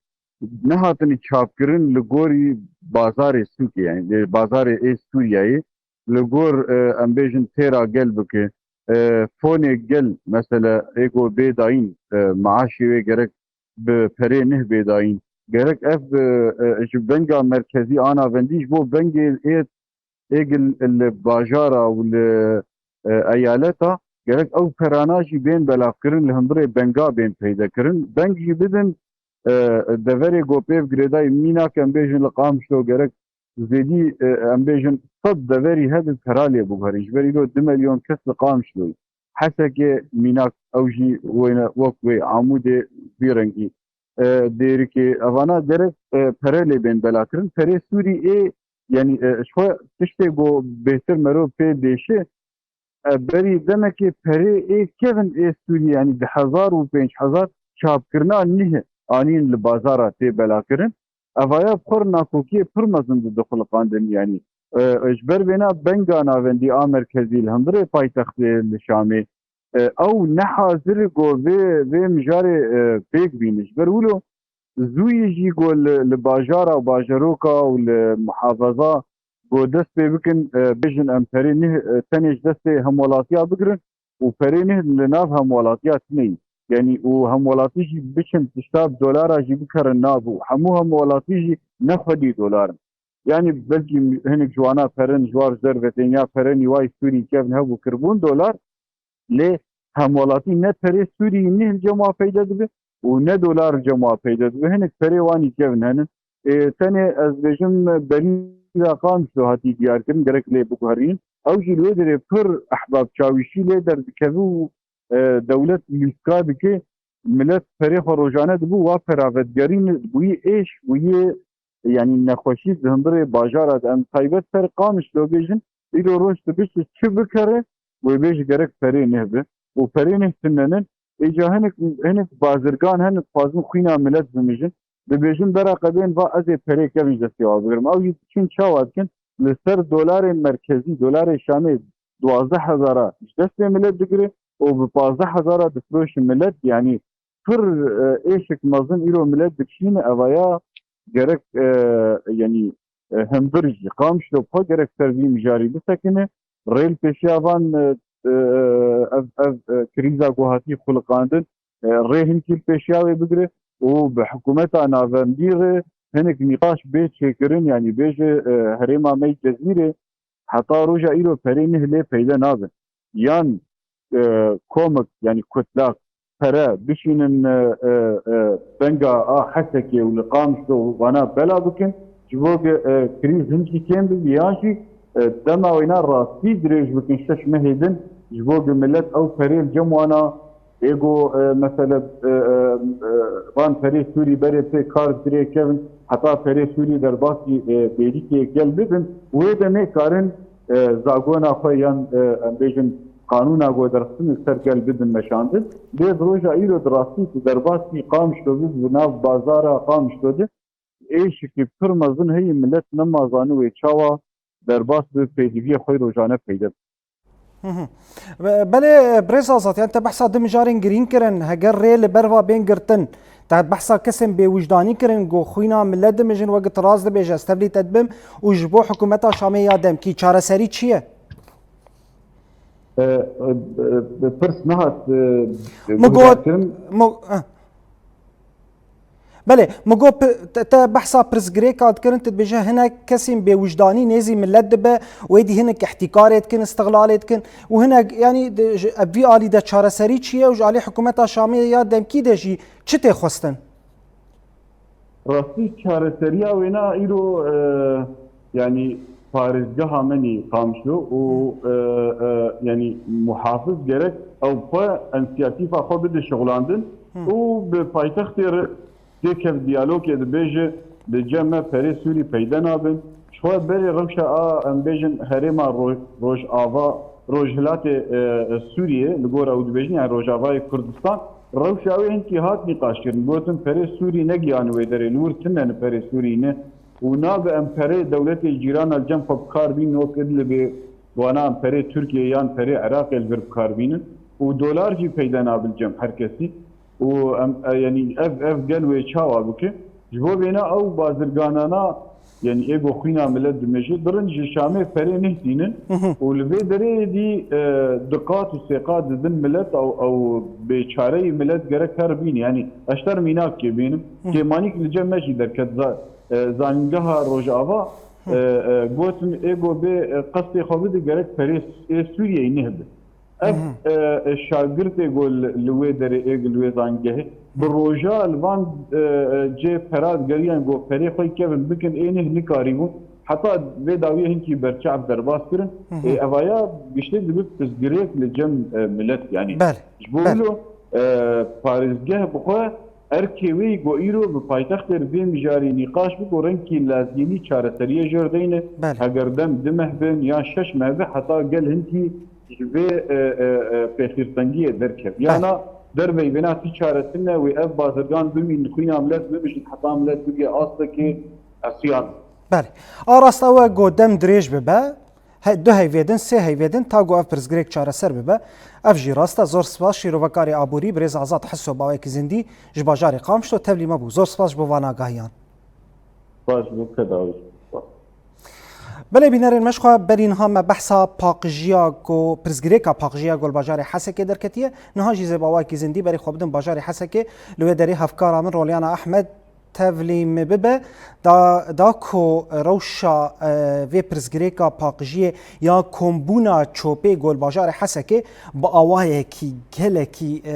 nehatine çapkirin li gorî bazarê sûkê, yanî li bazarê ê Sûriyeyê, li gor, e, em bêjin têra gel bike, e, fonê gel, mesela ê ku bê dayîn, e, maaşê wê gerek bi perê nih bê dayîn. Gerek ev, e, e, ji benga merkezî a navendî ji bo bengê ê êgil li bajara û li, e, eyaleta, gerek ew perana jî bên belavkirin, li hundirê benga bên peydekirin. Beng jî bidin, e, deverê ku pê girêdayî, mînak em bêjin li Qamişlo gerek zêdî, e, em bêjin sed deverî hebe pera lê biguherîn. Ji ber îro du milyon kes li Qamişloyê. Hesekê mînak ew jî wêne wek wê, Amûdê vî rengî. E, Dêrikê, evana gerek, e, pere lê bên belakirin. Perê Sûrî ê, yanî, e, ji xwe tiştê ku bêhtir merov pê dêşe, e, berî demekê perê ê kevin ê Sûrî, yanî di hezar û pênc hezar çapkirina nîh anîn li bazara tê belakirin. Evaya bi xwe re nakokiyê pir mezin dide xuliqandin, yanî, e, ji ber vêna benga navendî a merkezî li hundirê paytextê li Şamê, e, ew ne hazir e ku vê, vê mijarê, e, pêk bîne. Ji ber wilo zûyî jî ku li, li bajara û bajaroka û li muhafeza ku dest pê bikin, e, bêjin em perê neh, e, tenê ji destê hemwelatiya bigirin û perê neh li nav hemwelatiya tune ye. Yanî û hemwelatî jî biçin tişta bi dolara jî bikerin nav û hemû hemwelatî jî ne xwedî dolar in. Yanî belkî hinek ji wana perin ji war ji derve tên ya perenî wayî Sûrî kevin hebû kirbûn dolar. Lê hemwelatî ne perê Sûrî neh li cem wa peyde dibe û ne dolar li cem wa peyde dibe. Hinek perê wanî kevin henin. Ê, tenê ez bêjim berî da Qamişlo hatî diyarkirin, gerek lê biguherînin. Ew jî li wê derê pir ehbab çawîşî lê derdikeve û, e, dewlet lîstika dike. milet perê xwe rojane dibû, wa pera vedigerîn bûyî êş, bûyî, yanî nexweşî di hundirê bajara de. Em taybet ser Qamişlo bêjin, îro roj tu bişt çi bikere, wê bêjî gerek perê neh be. Û perê neh tune nin. Êca hinek, hinek bazirgan hene dixwazin xwîna milet bimijin. Dibêjin bera qedên va ez ê perê kevin ji destê wa bigirim. Ew jî diçin çawa dikin? Li ser dolarê merkezî, dolarê Şamê duwazdeh hezara ji destê milet digire û bi pazdeh hezara difiroşin milet. Yanî pir, e, êşek mezin îro milet dikişîne. Evaya gerek, e, yanî, e, hundir jî Qamişlo bi xwe gerek ser vî mijarî bisekine. Rê li pêşiya van, e, e, ev, ev, e, krîza ku hatî xuliqandin, e, rê hinkî li pêşiya wê bigire û bi hikûmeta navendî re hinek nîqaş bê çêkirin, yanî bêje, e, herêma me yê Cezîrê heta roja îro perê neh lê peyde nabin. Yan, e, komik, yanî kutlak, pere bişînin, e, e, e, denga a Hesekê û li Qamişlo û vana bela bikin, ji bo ku, e, krîz hinkî kêm bibe, yan jî, e, dema wêna rastî dirêj bikin şeş mehê din, ji bo ku milet ew perê li cem wana, ê ku, e, mesele, e, e, e, van perê Sûrî berê pê kar dirê kevin, heta perê Sûrî derbasî, e, bêrîkê gel bibin, wê demê karin, e, zagona xwe yan, e, em bêjin qanûna ku derxistin li ser gel bidin meşandin. Lê di roja îro di rastî tu derbasî Qamişlo bî, di nav bazara Qamişlo de êşikî pir mezin heye, milet nema zanî wê çawa derbas bi pêdiviyê xwe rojane peyde bi. Hı hı. Be-, belê, birêz Azad, yani te behsa du mijarên girîng kirin, heger rê li ber va bên girtin, te behsa kesên bêwijdanî kirin, ku xwîna milet dimijin, wek tu rast dibêje, ez tevlî te dibim, û ji bo hikûmeta Şamê ya demkî çareserî çi ye? E, e, e, pirs nehat, e, Min got, guhdarkirin. Min, eh. Belê, min got, pi-, te, te behsa pirsgirêka dikirin, tu dibêje hinek kesên bêwijdanî nêzî milet dibe, wê dî hinek îhtîkarê dikin, îstixlalê dikin û hinek, yanî, di, ji, ev vî alî de çareserî çi ye û ji alî hikûmeta Şamê ya demkî de jî çi tê xwestin? Rastî çareseriya wêna îro, e, yanî parêzgeha me nî Qamişlo û, e, e, yanî muhafiz gerek ew xwe însiyatîfa xwe bide şixulandin û bi paytextê re têkev diyalogê dibêje, li cem me perê Sûrî peyde nabin. Ji xwe berê rewşa a, em bêjin, herêma Ro-, Rojava, Rojhilatê, e, Sûriyê, li gora ew dibêjin, yani Rojavayê Kurdistan, rewşa wê hinkî hat nîqaşkirin. Gotin perê Sûrî negihane wê derê, li wir tune ne perê Sûrî ne. Û nabe em perê dewletê cîrana li cem xwe bi kar bînin, wek Idlibê, wana em perê Tirkiyê yan perê Iraqê li vir bi kar bînin. Û dolar jî peyde nabe li cem her kesî. Û em, e, yanî ev, ev gel wê çawa bike? Ji bo vêna ew bazirganana, yanî ê ku xwîna milet dimije, birin ji Şamê perê neh tînin. Hı hı. Û li vê derê dî, e, du qat û sê qat didin milet, ew, ew bêçareyî milet gerek her bîn. Yanî ez ji te re mînakê bînim. Hı. Kêmanîk li cem me jî derket. Za-, e, zanîngeha Rojava, Hı. e, e, gotin ê ku bê, e, qestê xwe bide gerek perê ê Sûriyeyê neh be. Ev, Hı hı. e, e, şagirtê ku li, li wê derê ê li wê zangehê bi roja li van, e, e, cê pera digeriyan ku perê xwe kevin bikin, ê neh nikarîbûn. Heta vê dawiyê hinkî berçav derbas kirin. Hı hı. Ê, evaya giştê dibe pirsgirêk li cem, e, milet, yanî. Belê, Ji bo belê. wilo, e, parêzgeh bi xwe erkê wê ku îro bi paytextê re bê mijarî nîqaş biko, rengkî lazîmî çareseriyê jê re deyne. Belê. Heger dem du meh bin yan şeş meh be, heta gel hinkî ji vê, e, e, e, pêxîrtengiyê derkeve. Belê. Yana derveyî vêna tî çare tune, wê ev bazirgan bimîn, xwîna milet bimijin, heta milet bigê astekê esyan. Belê. A rast ew e ku dem dirêj bibe, he-, du heyvê din, sê heyvê din, ta ku ev pirsgirêk çareser bibe. Ev jî rast e. Zor spas, şîrovekarê aborî, birêz Azad Hiso, bi awayekî zindî ji bajarê Qamişlo tevlî me bû. Zor spas ji bo van agahiyan. Spas ji bo te de. Belê bînerên me, ji xwe berî niha me behsa paqijiya ku, pirsgirêka paqijiya ku li bajarê Hesekê derketiye. Niha jî zê bi awayekî zindî berê xwe bidin bajarê Hesekê. Li wê derê hevkara min Rolyana Ehmed tevlî min bibe, da, da ku rewşa, e, vê pirsgirêka paqijiyê ya kombûna çopê gol bajarê Hesekê bi awayekî gelekî, e,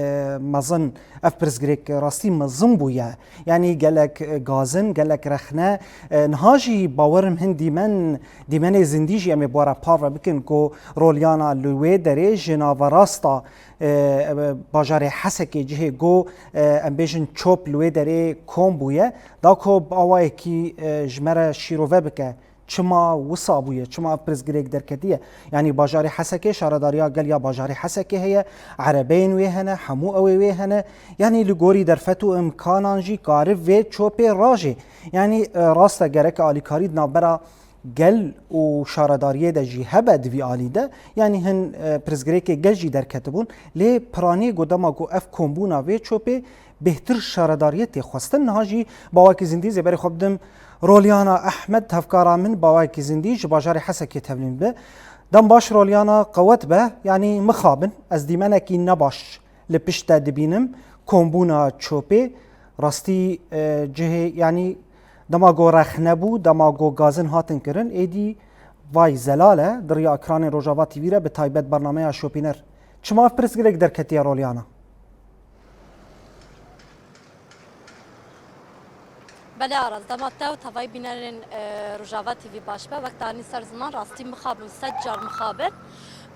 mezin, ev pirsgirêk rastî mezin bûye. Yanî gelek, e, gazin, gelek rexne, e, niha jî bawerim hin dîmen, dîmenê zindî jî em ê bi we re parve bikin ku rolyana li wê derê ji naverasta, e, e, bajarê Hesekê cihê ku, e, em bêjin çop li wê derê kom bûye, da ku bi awayekî, e, ji me re şîrove bike. Çima wisa bûye? Çima ev pirsgirêk derketiye? Yanî bajarê Hesekê, şaredariya gel ya bajarê Hesekê heye, erebeyên wê hene, hemû ew ê wê hene. Yanî li gorî derfet û imkanan jî kariv vê çopê rajê. Yanî, e, rast e gerek alîkarî di navbera gel û şaredariyê de jî hebe di vî alî de. Yanî hin, e, pirsgirêkê gel jî derketibûn. Lê piranî ku dema ku ev kombûna vê çopê bêhtir şaredariyê tê xwestin. Niha jî bawakî zindî zêberê xwe bidim Rolyana Ehmed, hevkara min, bawakî zindî ji bajarê Hesekê tevlî min be. Dem baş Rolyana, qewet be, yanî mixabin, ez dîmenekî nebaş li pişt te dibînim, kombûna çopê, rastî, e, cihê, yanî dema ku rex nebû, dema ku gazin hatin kirin, êdî vay zelal e, di riya ekranên Rojava T V re, bi taybet bernameya Şopîner. Çima ev pirsgirêk derketiye Rolyana? Belê Aras, dema te û tevayî bînerên, e, Rojava T V baş be, wek te anî ser ziman, rastî mixabin, sed car mixabin,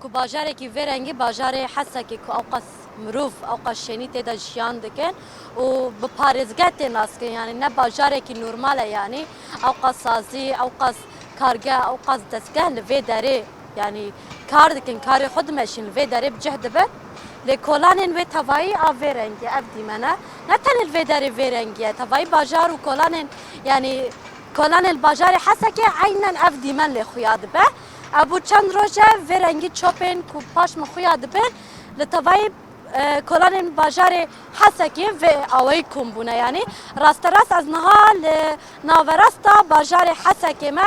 ku bajarekî vê rengî, bajarê Hesekê ku ewqas mirov, ewqas şênî tê de jiyan dikin û bi parêzgeh tê naskirin, yanî ne bajarekî normal e, yanî ewqas sazî, ewqas kargeh, ewqas destgeh li vê derê, yanî kar dikin, karê xwe dimeşîn, li vê derê bi cih dibin. Lê kolanên wê tevayî a vê rengî, ev dîmene. Ne tenê li vê derê vê rengî ye, tevayî bajar û kolanên, yanî kolanên li bajarê Hesekê eynen ev dîmen lê xuya dibe. Ev bû çend roj e vê rengî çopên ku paş min xuya dibin, li tevayî, e, kolanên bajarê Hesekê vê awayî kom bûne. Yanî rasterast ez niha li naverasta bajarê Hesekê me,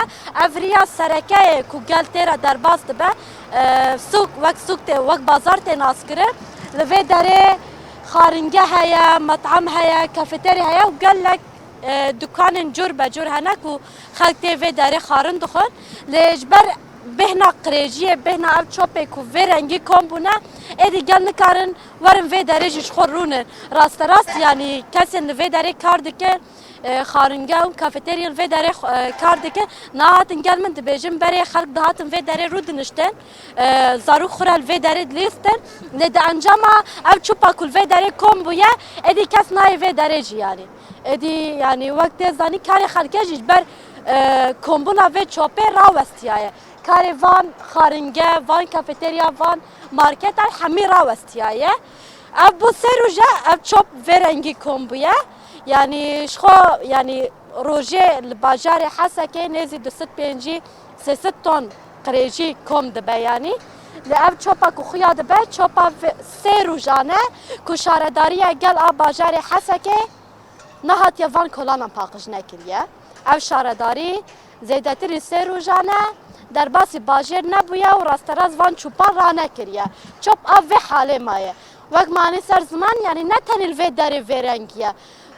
ev riya serekeyê ku gel tê re derbas dibe, e, sûk, wek sûk tê, wek bazar tê naskirin. Li vê derê xaringeh heye, metam heye, kafeterya heye û gelek, e, dukanên cur be cur hene ku xelk tê vê derê xarin dixwin. Lê ji ber bêhna qirêjiyê, bêhna ev çopê ku vê rengî kom bûne, êdî gel nikarin werin vê derê jî ji xwe rûnin. Rasterast, yanî kesên li vê derê kar dikin, e, xaringe û kafeterya li vê derê, e, kar dikin. Niha hatin gel min dibêjin, berê xelk dihatin vê derê rû diniştin, e, zarok xwe re li vê derê dilîstin. Lê di encama ev çopa ku li vê derê kom bûye, êdî kes nayê vê derê jî yanî. Êdî, yanî, wek tê zanî, karê xelkê jî ji ber, e, kombûna vê çopê rawestiyaye. Karê van xaringe, van kafeterya, van marketan hemî rawestiyaye. Ev bû sê roj e, ev çop vê rengî kom bûye. Yanî, ji xwe, yanî, rojê li bajarê Hesekê nêzî du sed pêncî, sê sed ton qirêjî kom dibe, yanî. Lê ev çopa ku xuya dibe, çopa vê-, sê rojan e ku şaredariya gel a bajarê Hesekê nehatiye van kolanan paqij nekiriye. Ev şaredarî zêdetirî sê rojan e, derbasî bajêr nebûye û rasterast van çopan ranekiriye. Çop a vê halê maye. Wek me anî ser ziman, yanî ne tenê li vê derê vê rengî ye.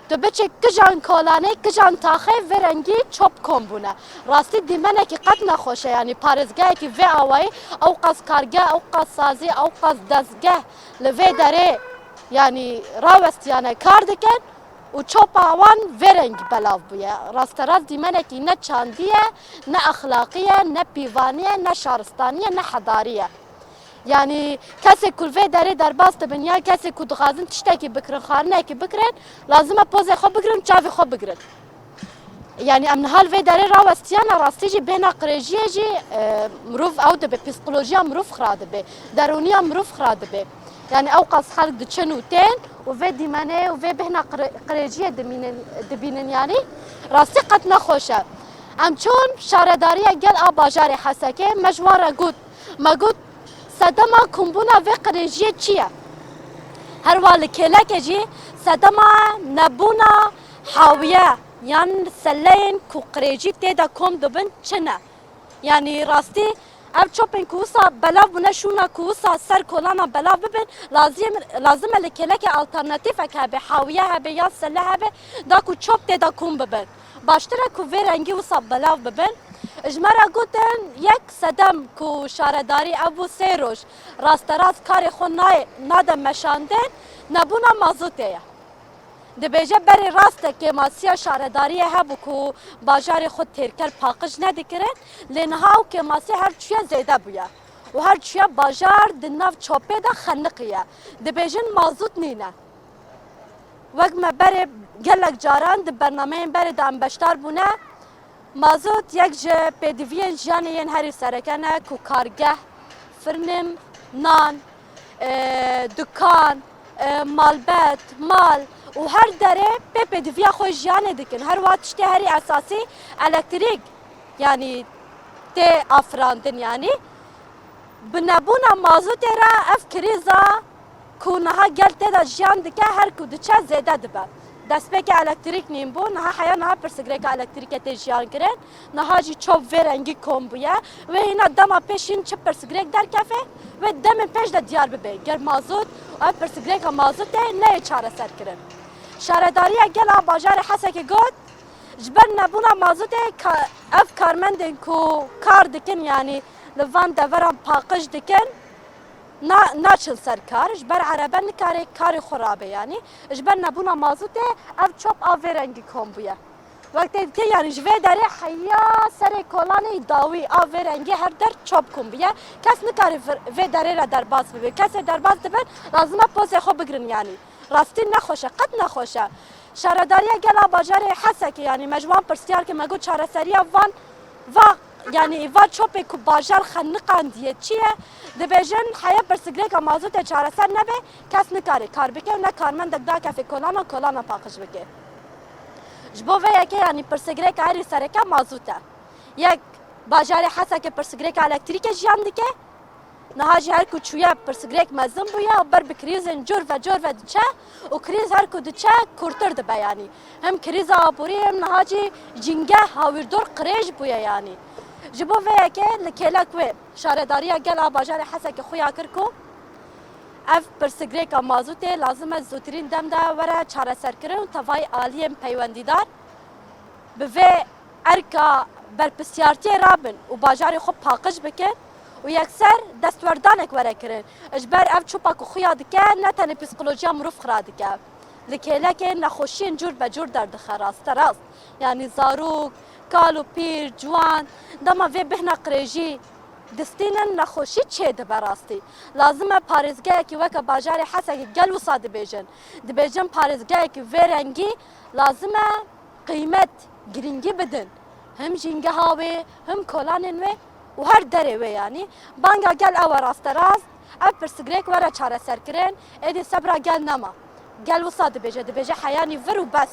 Tu biçe kijan kolanê, kijan taxê vê rengî çop kom bûne. Rastî dîmenekî qet nexweş e, yanî parêzgehekî vê awayî, ewqas kargeh, ewqas sazî, ewqas dezgeh li vê derê, yanî rawestiyane kar dikin. Û çopa wan vê rengî belav bûye. Rasterast dîmenekî ne çandî ye, ne exlaqî ye, ne pîvanî ye, ne şaristanî ye, ne hedarî ye. Yanî kesê ku li vê derê derbas dibin ya kesê ku dixwazin tiştekî bikirin, xwarinekî bikirin, lazim e pozê xwe bigirin, çavê xwe bigirin. Yanî em niha li vê derê rawestiyane, rastî jî bêhna qirêjiyê jî, e, mirov ew dibe, psîkolojiya mirov xira dibe, derûniya mirov xira dibe. Yanî ewqas xelk diçin û tên û vê dîmenê û vê bêhna qire-, qirêjiyê dimînin, dibînin, yanî rastî qet nexweş e. Em çûn şaredariya gel a bajarê Hesekê, me ji wan re got, me got, sedema kombûna vê qirêjiyê çi ye? Herwa li kêlekê jî sedema nebûna hawiye yan seleyên ku qirêjî tê de kom dibin çi ne? Yanî rastî Ev çopên ku wisa belav bûne, şûna ku wisa ser kolana belav bibin, lazim, lazim e li kêleke alternatîfek hebe, hawiye hebe yan sele hebe, da ku çop tê de kom bibin. Baştir e ku vê rengî wisa belav bibin. Ji me re gotin, yek sedem ku şaredarî ev bû sê roj, rasterast karê xwe nayê, nade meşandin, nebûna mazotê ye. Dibêje berê rast e kêmasiya şaredariyê hebû ku bajarê xwe têrker paqij nedikirin, lê niha ew kêmasî her çûye zêde bûye û her çûye bajar di nav çopê de xeniqiye. Dibêjin mazût nîne. Wek me berê gelek caran di bernameyên berê de em beşdar bûne, mazot yek ji pêdiviyên jiyanê yên herî sereke ne ku kargeh, firnên nan, e, dukan, e, malbet, mal û her derê pê pêdiviya xwe jiyanê dikin. Her wiha tiştê herî esasî elektrîk, yanî tê afirandin yanî. Bi nebûna mazotê re ev krîza ku niha gel tê de jiyan dike, her ku diçe zêde dibe. Destpêkê elektrîk nîn bû, niha heya niha pirsgirêka elektrîkê tê jiyan kirin. Niha jî çop vê rengî kom bûye. Wê hîna dema pêşîn çi pirsgirêk derkefe, wê demên pêş de diyar bibe. Ger mazot û ev pirsgirêka mazotê neyê çareser kirin. Şaredariya gel a bajarê Hesekê got, ji ber nebûna mazotê ka-, ev karmendên ku kar dikin, yanî li van deveran paqij dikin, na-, naçin ser kar, ji ber erebe nikare karê xwe rabe, yanî ji ber nebûna mazotê ev çop a vê rengî kom bûye. Wek tê dikê, yanî ji vê derê heya serê kolanê dawî a vê rengî her der çop kom bûye. Kes nikare vir-, vê derê re derbas bibe. Kesê derbas dibe, lazim e pozê xwe bigirin, yanî rastî nexweş e, qet nexweş e. Şaredariya gel a bajarê Hesekê, yanî me ji wan pirsiyar kir, me got çareseriya van, va, yanî va çopê ku bajar xeniqandiye çi ye? Dibêjin heya pirsgirêka mazotê çareser nebe, kes nikare kar bike û ne karmendek dakeve kolana, kolana paqij bike. Ji bo vê yekê, yanî pirsgirêka herî sereke mazot e. Yek, bajarê Hesekê pirsgirêka elektrîkê jiyan dike. Niha jî her ku çûye pirsgirêk mezin bûye û ber bi krîzên cur ve cur ve diçe û krîz her ku diçe kûrtir dibe, yanî hem krîza aborî hem niha jî jîngeh hawîrdor qirêj bûye, yanî ji bo vê yekê li kêlek wê şaredariya gel a bajarê Hesekê xuya kir ku ev pirsgirêka mazûtê lazim e zûtirîn dem de were çareserkirin û tevayî aliyên peywendîdar bi vê erka berpirsiyartiyê rabin û bajarê xwe paqij bikin û yekser destwerdanek were kirin. Ji ber ev çûpa ku xuya dike, ne tenê psîkolojiya mirov xira dike. Li kêlekê nexweşiyên cûr be cûr derdixe rasterast. Yanî zarok, kal û pîr, ciwan, dema vê bêhna qirêjî distînin, nexweşî çêdibe rastî. Lazim e parêzgehekî weke bajarê Hesekê gel wisa dibêjin. Dibêjin parêzgehekî vê rengî lazim e qîmet, girîngî bidin. Him jîngeha wê, him kolanên wê û her derê wê, yanî. Banga gel ew e rasterast, ev pirsgirêk were çareserkirin, êdî sebra gel nema. Gel wisa dibêje, dibêje heyanî vir û bes.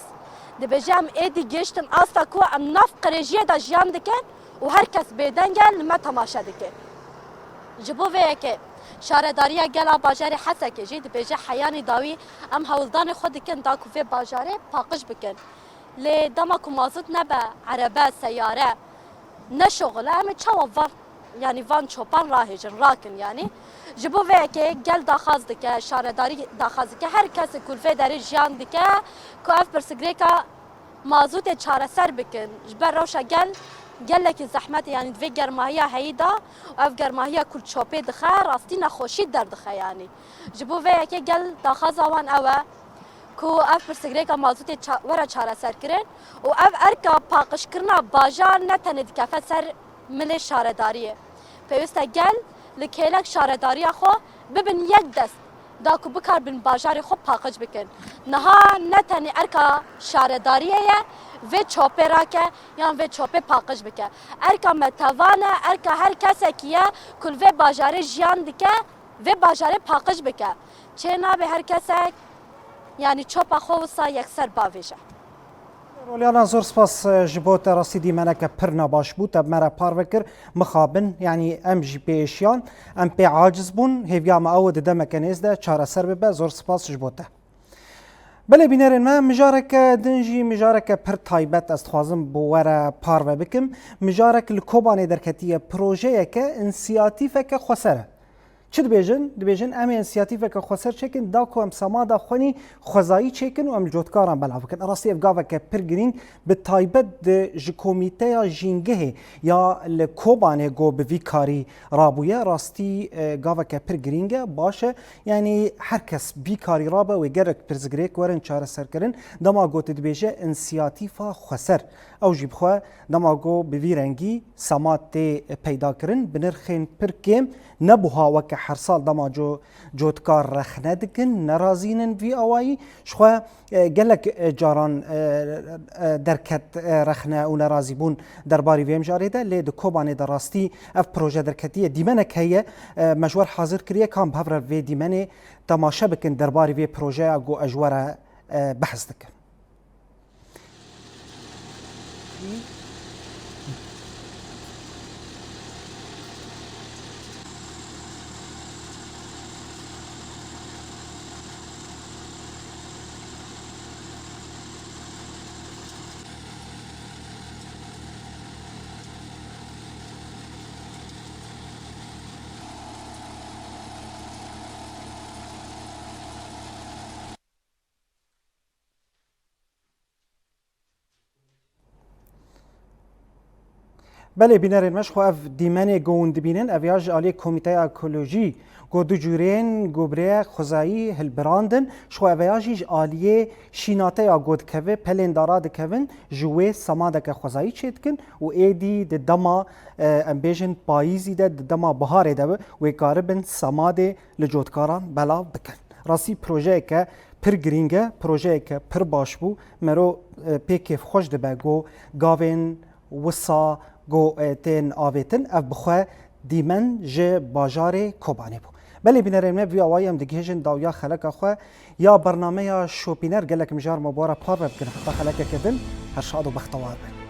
Dibêje em êdî gihiştin asta ku em nav qirêjiyê de jiyan dikin û her kes bêdeng e li me temaşe dike. Ji bo vê yekê şaredariya gel a bajarê Hesekê jî dibêje heyanî dawî em hewldanê xwe dikin da ku vê bajarê paqij bikin. Lê dema ku mazût nebe, erebe, seyare neşoxile, em ê çawa van, yanî van çopan rahêjin, rakin yanî. Ji bo vê yekê gel daxwaz dike, şaredarî daxwaz dike, her kesê ku li vê derê jiyan dike, ku ev pirsgirêka mazûtê çareser bikin. Ji ber rewşa gel gelekî zehmet e, yanî di vê germahiya heyî de û ev germahiya ku li çopê dixe, rastî nexweşî derdixe yanî. Ji bo vê yekê gel daxwaza wan ew e ku ev pirsgirêka mazûtê ça-, were çareserkirin û ev erka paqijkirina bajar ne tenê dikefe ser milê şaredariyê. Pêwîst e gel li kêlek şaredariya xwe bibin yek dest da ku bikarbin bajarê xwe paqij bikin. Niha ne tenê erka şaredariyê ye vê çopê rake yan vê çopê paqij bike. Erka me tevan e, erka her kesekî ye ku li vê bajarê jiyan dike, vê bajarê paqij bike. Çê nabe her kesek, yanî çopa xwe wisa yekser bavêje. Rolyana, zor spas, e, ji bo te, rastî dîmeneke pir nebaş bû, te bi me re parve kir. Mixabin, yanî em jî pê êşiyan, em pê aciz bûn. Hêviya me ew e di demeke nêz de çareser bibe. Zor spas ji bo te. Belê bînerên me, mijareke din jî mijareke pir taybet ez dixwazim bi we re parve bikim. Mijarek li Kobanê derketiye, projeyeke, însiyatîfeke xweser e. Çi dibêjin? Dibêjin, em ê însiyatîfeke xweser çêkin, da ku em semada xwenî xwezayî çêkin û em li cotkaran belav bikin. Rastî ev gaveke pir girîng, bi taybet di ji komîteya jîngehê ya li Kobanê go bi vî karî rabûye. Rastî, e, gaveke pir girîng e, baş e. Yanî her kes vî karî rabe, wê gelek pirsgirêk werin çareserkirin. Dema go tu dibêje însiyatîfa xweser, ew jî bi xwe dema go bi vî rengî semat tê peyda kirin, bi nirxên pir kêm, ne buha weke her sal dema co-, cotkar rexne dikin, nerazînin vî awayî. Ji xwe, e, gelek, e, caran, e, e, derket, e, rexne û nerazîbûn derbarî vê mijarê de, lê di Kobanê de rastî ev proje derketiye. Dîmenek heye, e, me ji we re hazir kiriye, kan bi hev re vê dîmenê temaşe bikin derbarî vê projeya ku ez ji we re, e, behs dikim. Belê bînerên me, ji xwe ev dîmenê ku hûn dibînin, ev ya ji aliyê Komîteya Ekolojî ku du cûrên ku bi rê xwezayî hilbirandin, ji xwe ev ya jî ji aliyê şînateya ku dikeve, pelên dara dikevin, ji wê semadeke xwezayî çêdikin û êdî di dema, e, em bêjin payîzî de, di dema biharê de wê karibin semadê li cotkaran belav bikin. Rastî projeyeke pir girîng e, projeyeke pir baş bû. Mero, e, pê kêfxweş dibe ku gavên wisa ku, e, tên avêtin, ev bi xwe dîmen ji bajarê Kobanê bû. Belê bînerên me, vî awayî em digihêjin dawiya xeleka xwe ya bernameya Şopîner. Gelek mijar me bi we re parve bikin heta xelekeke din. Her şad û bextewar bin.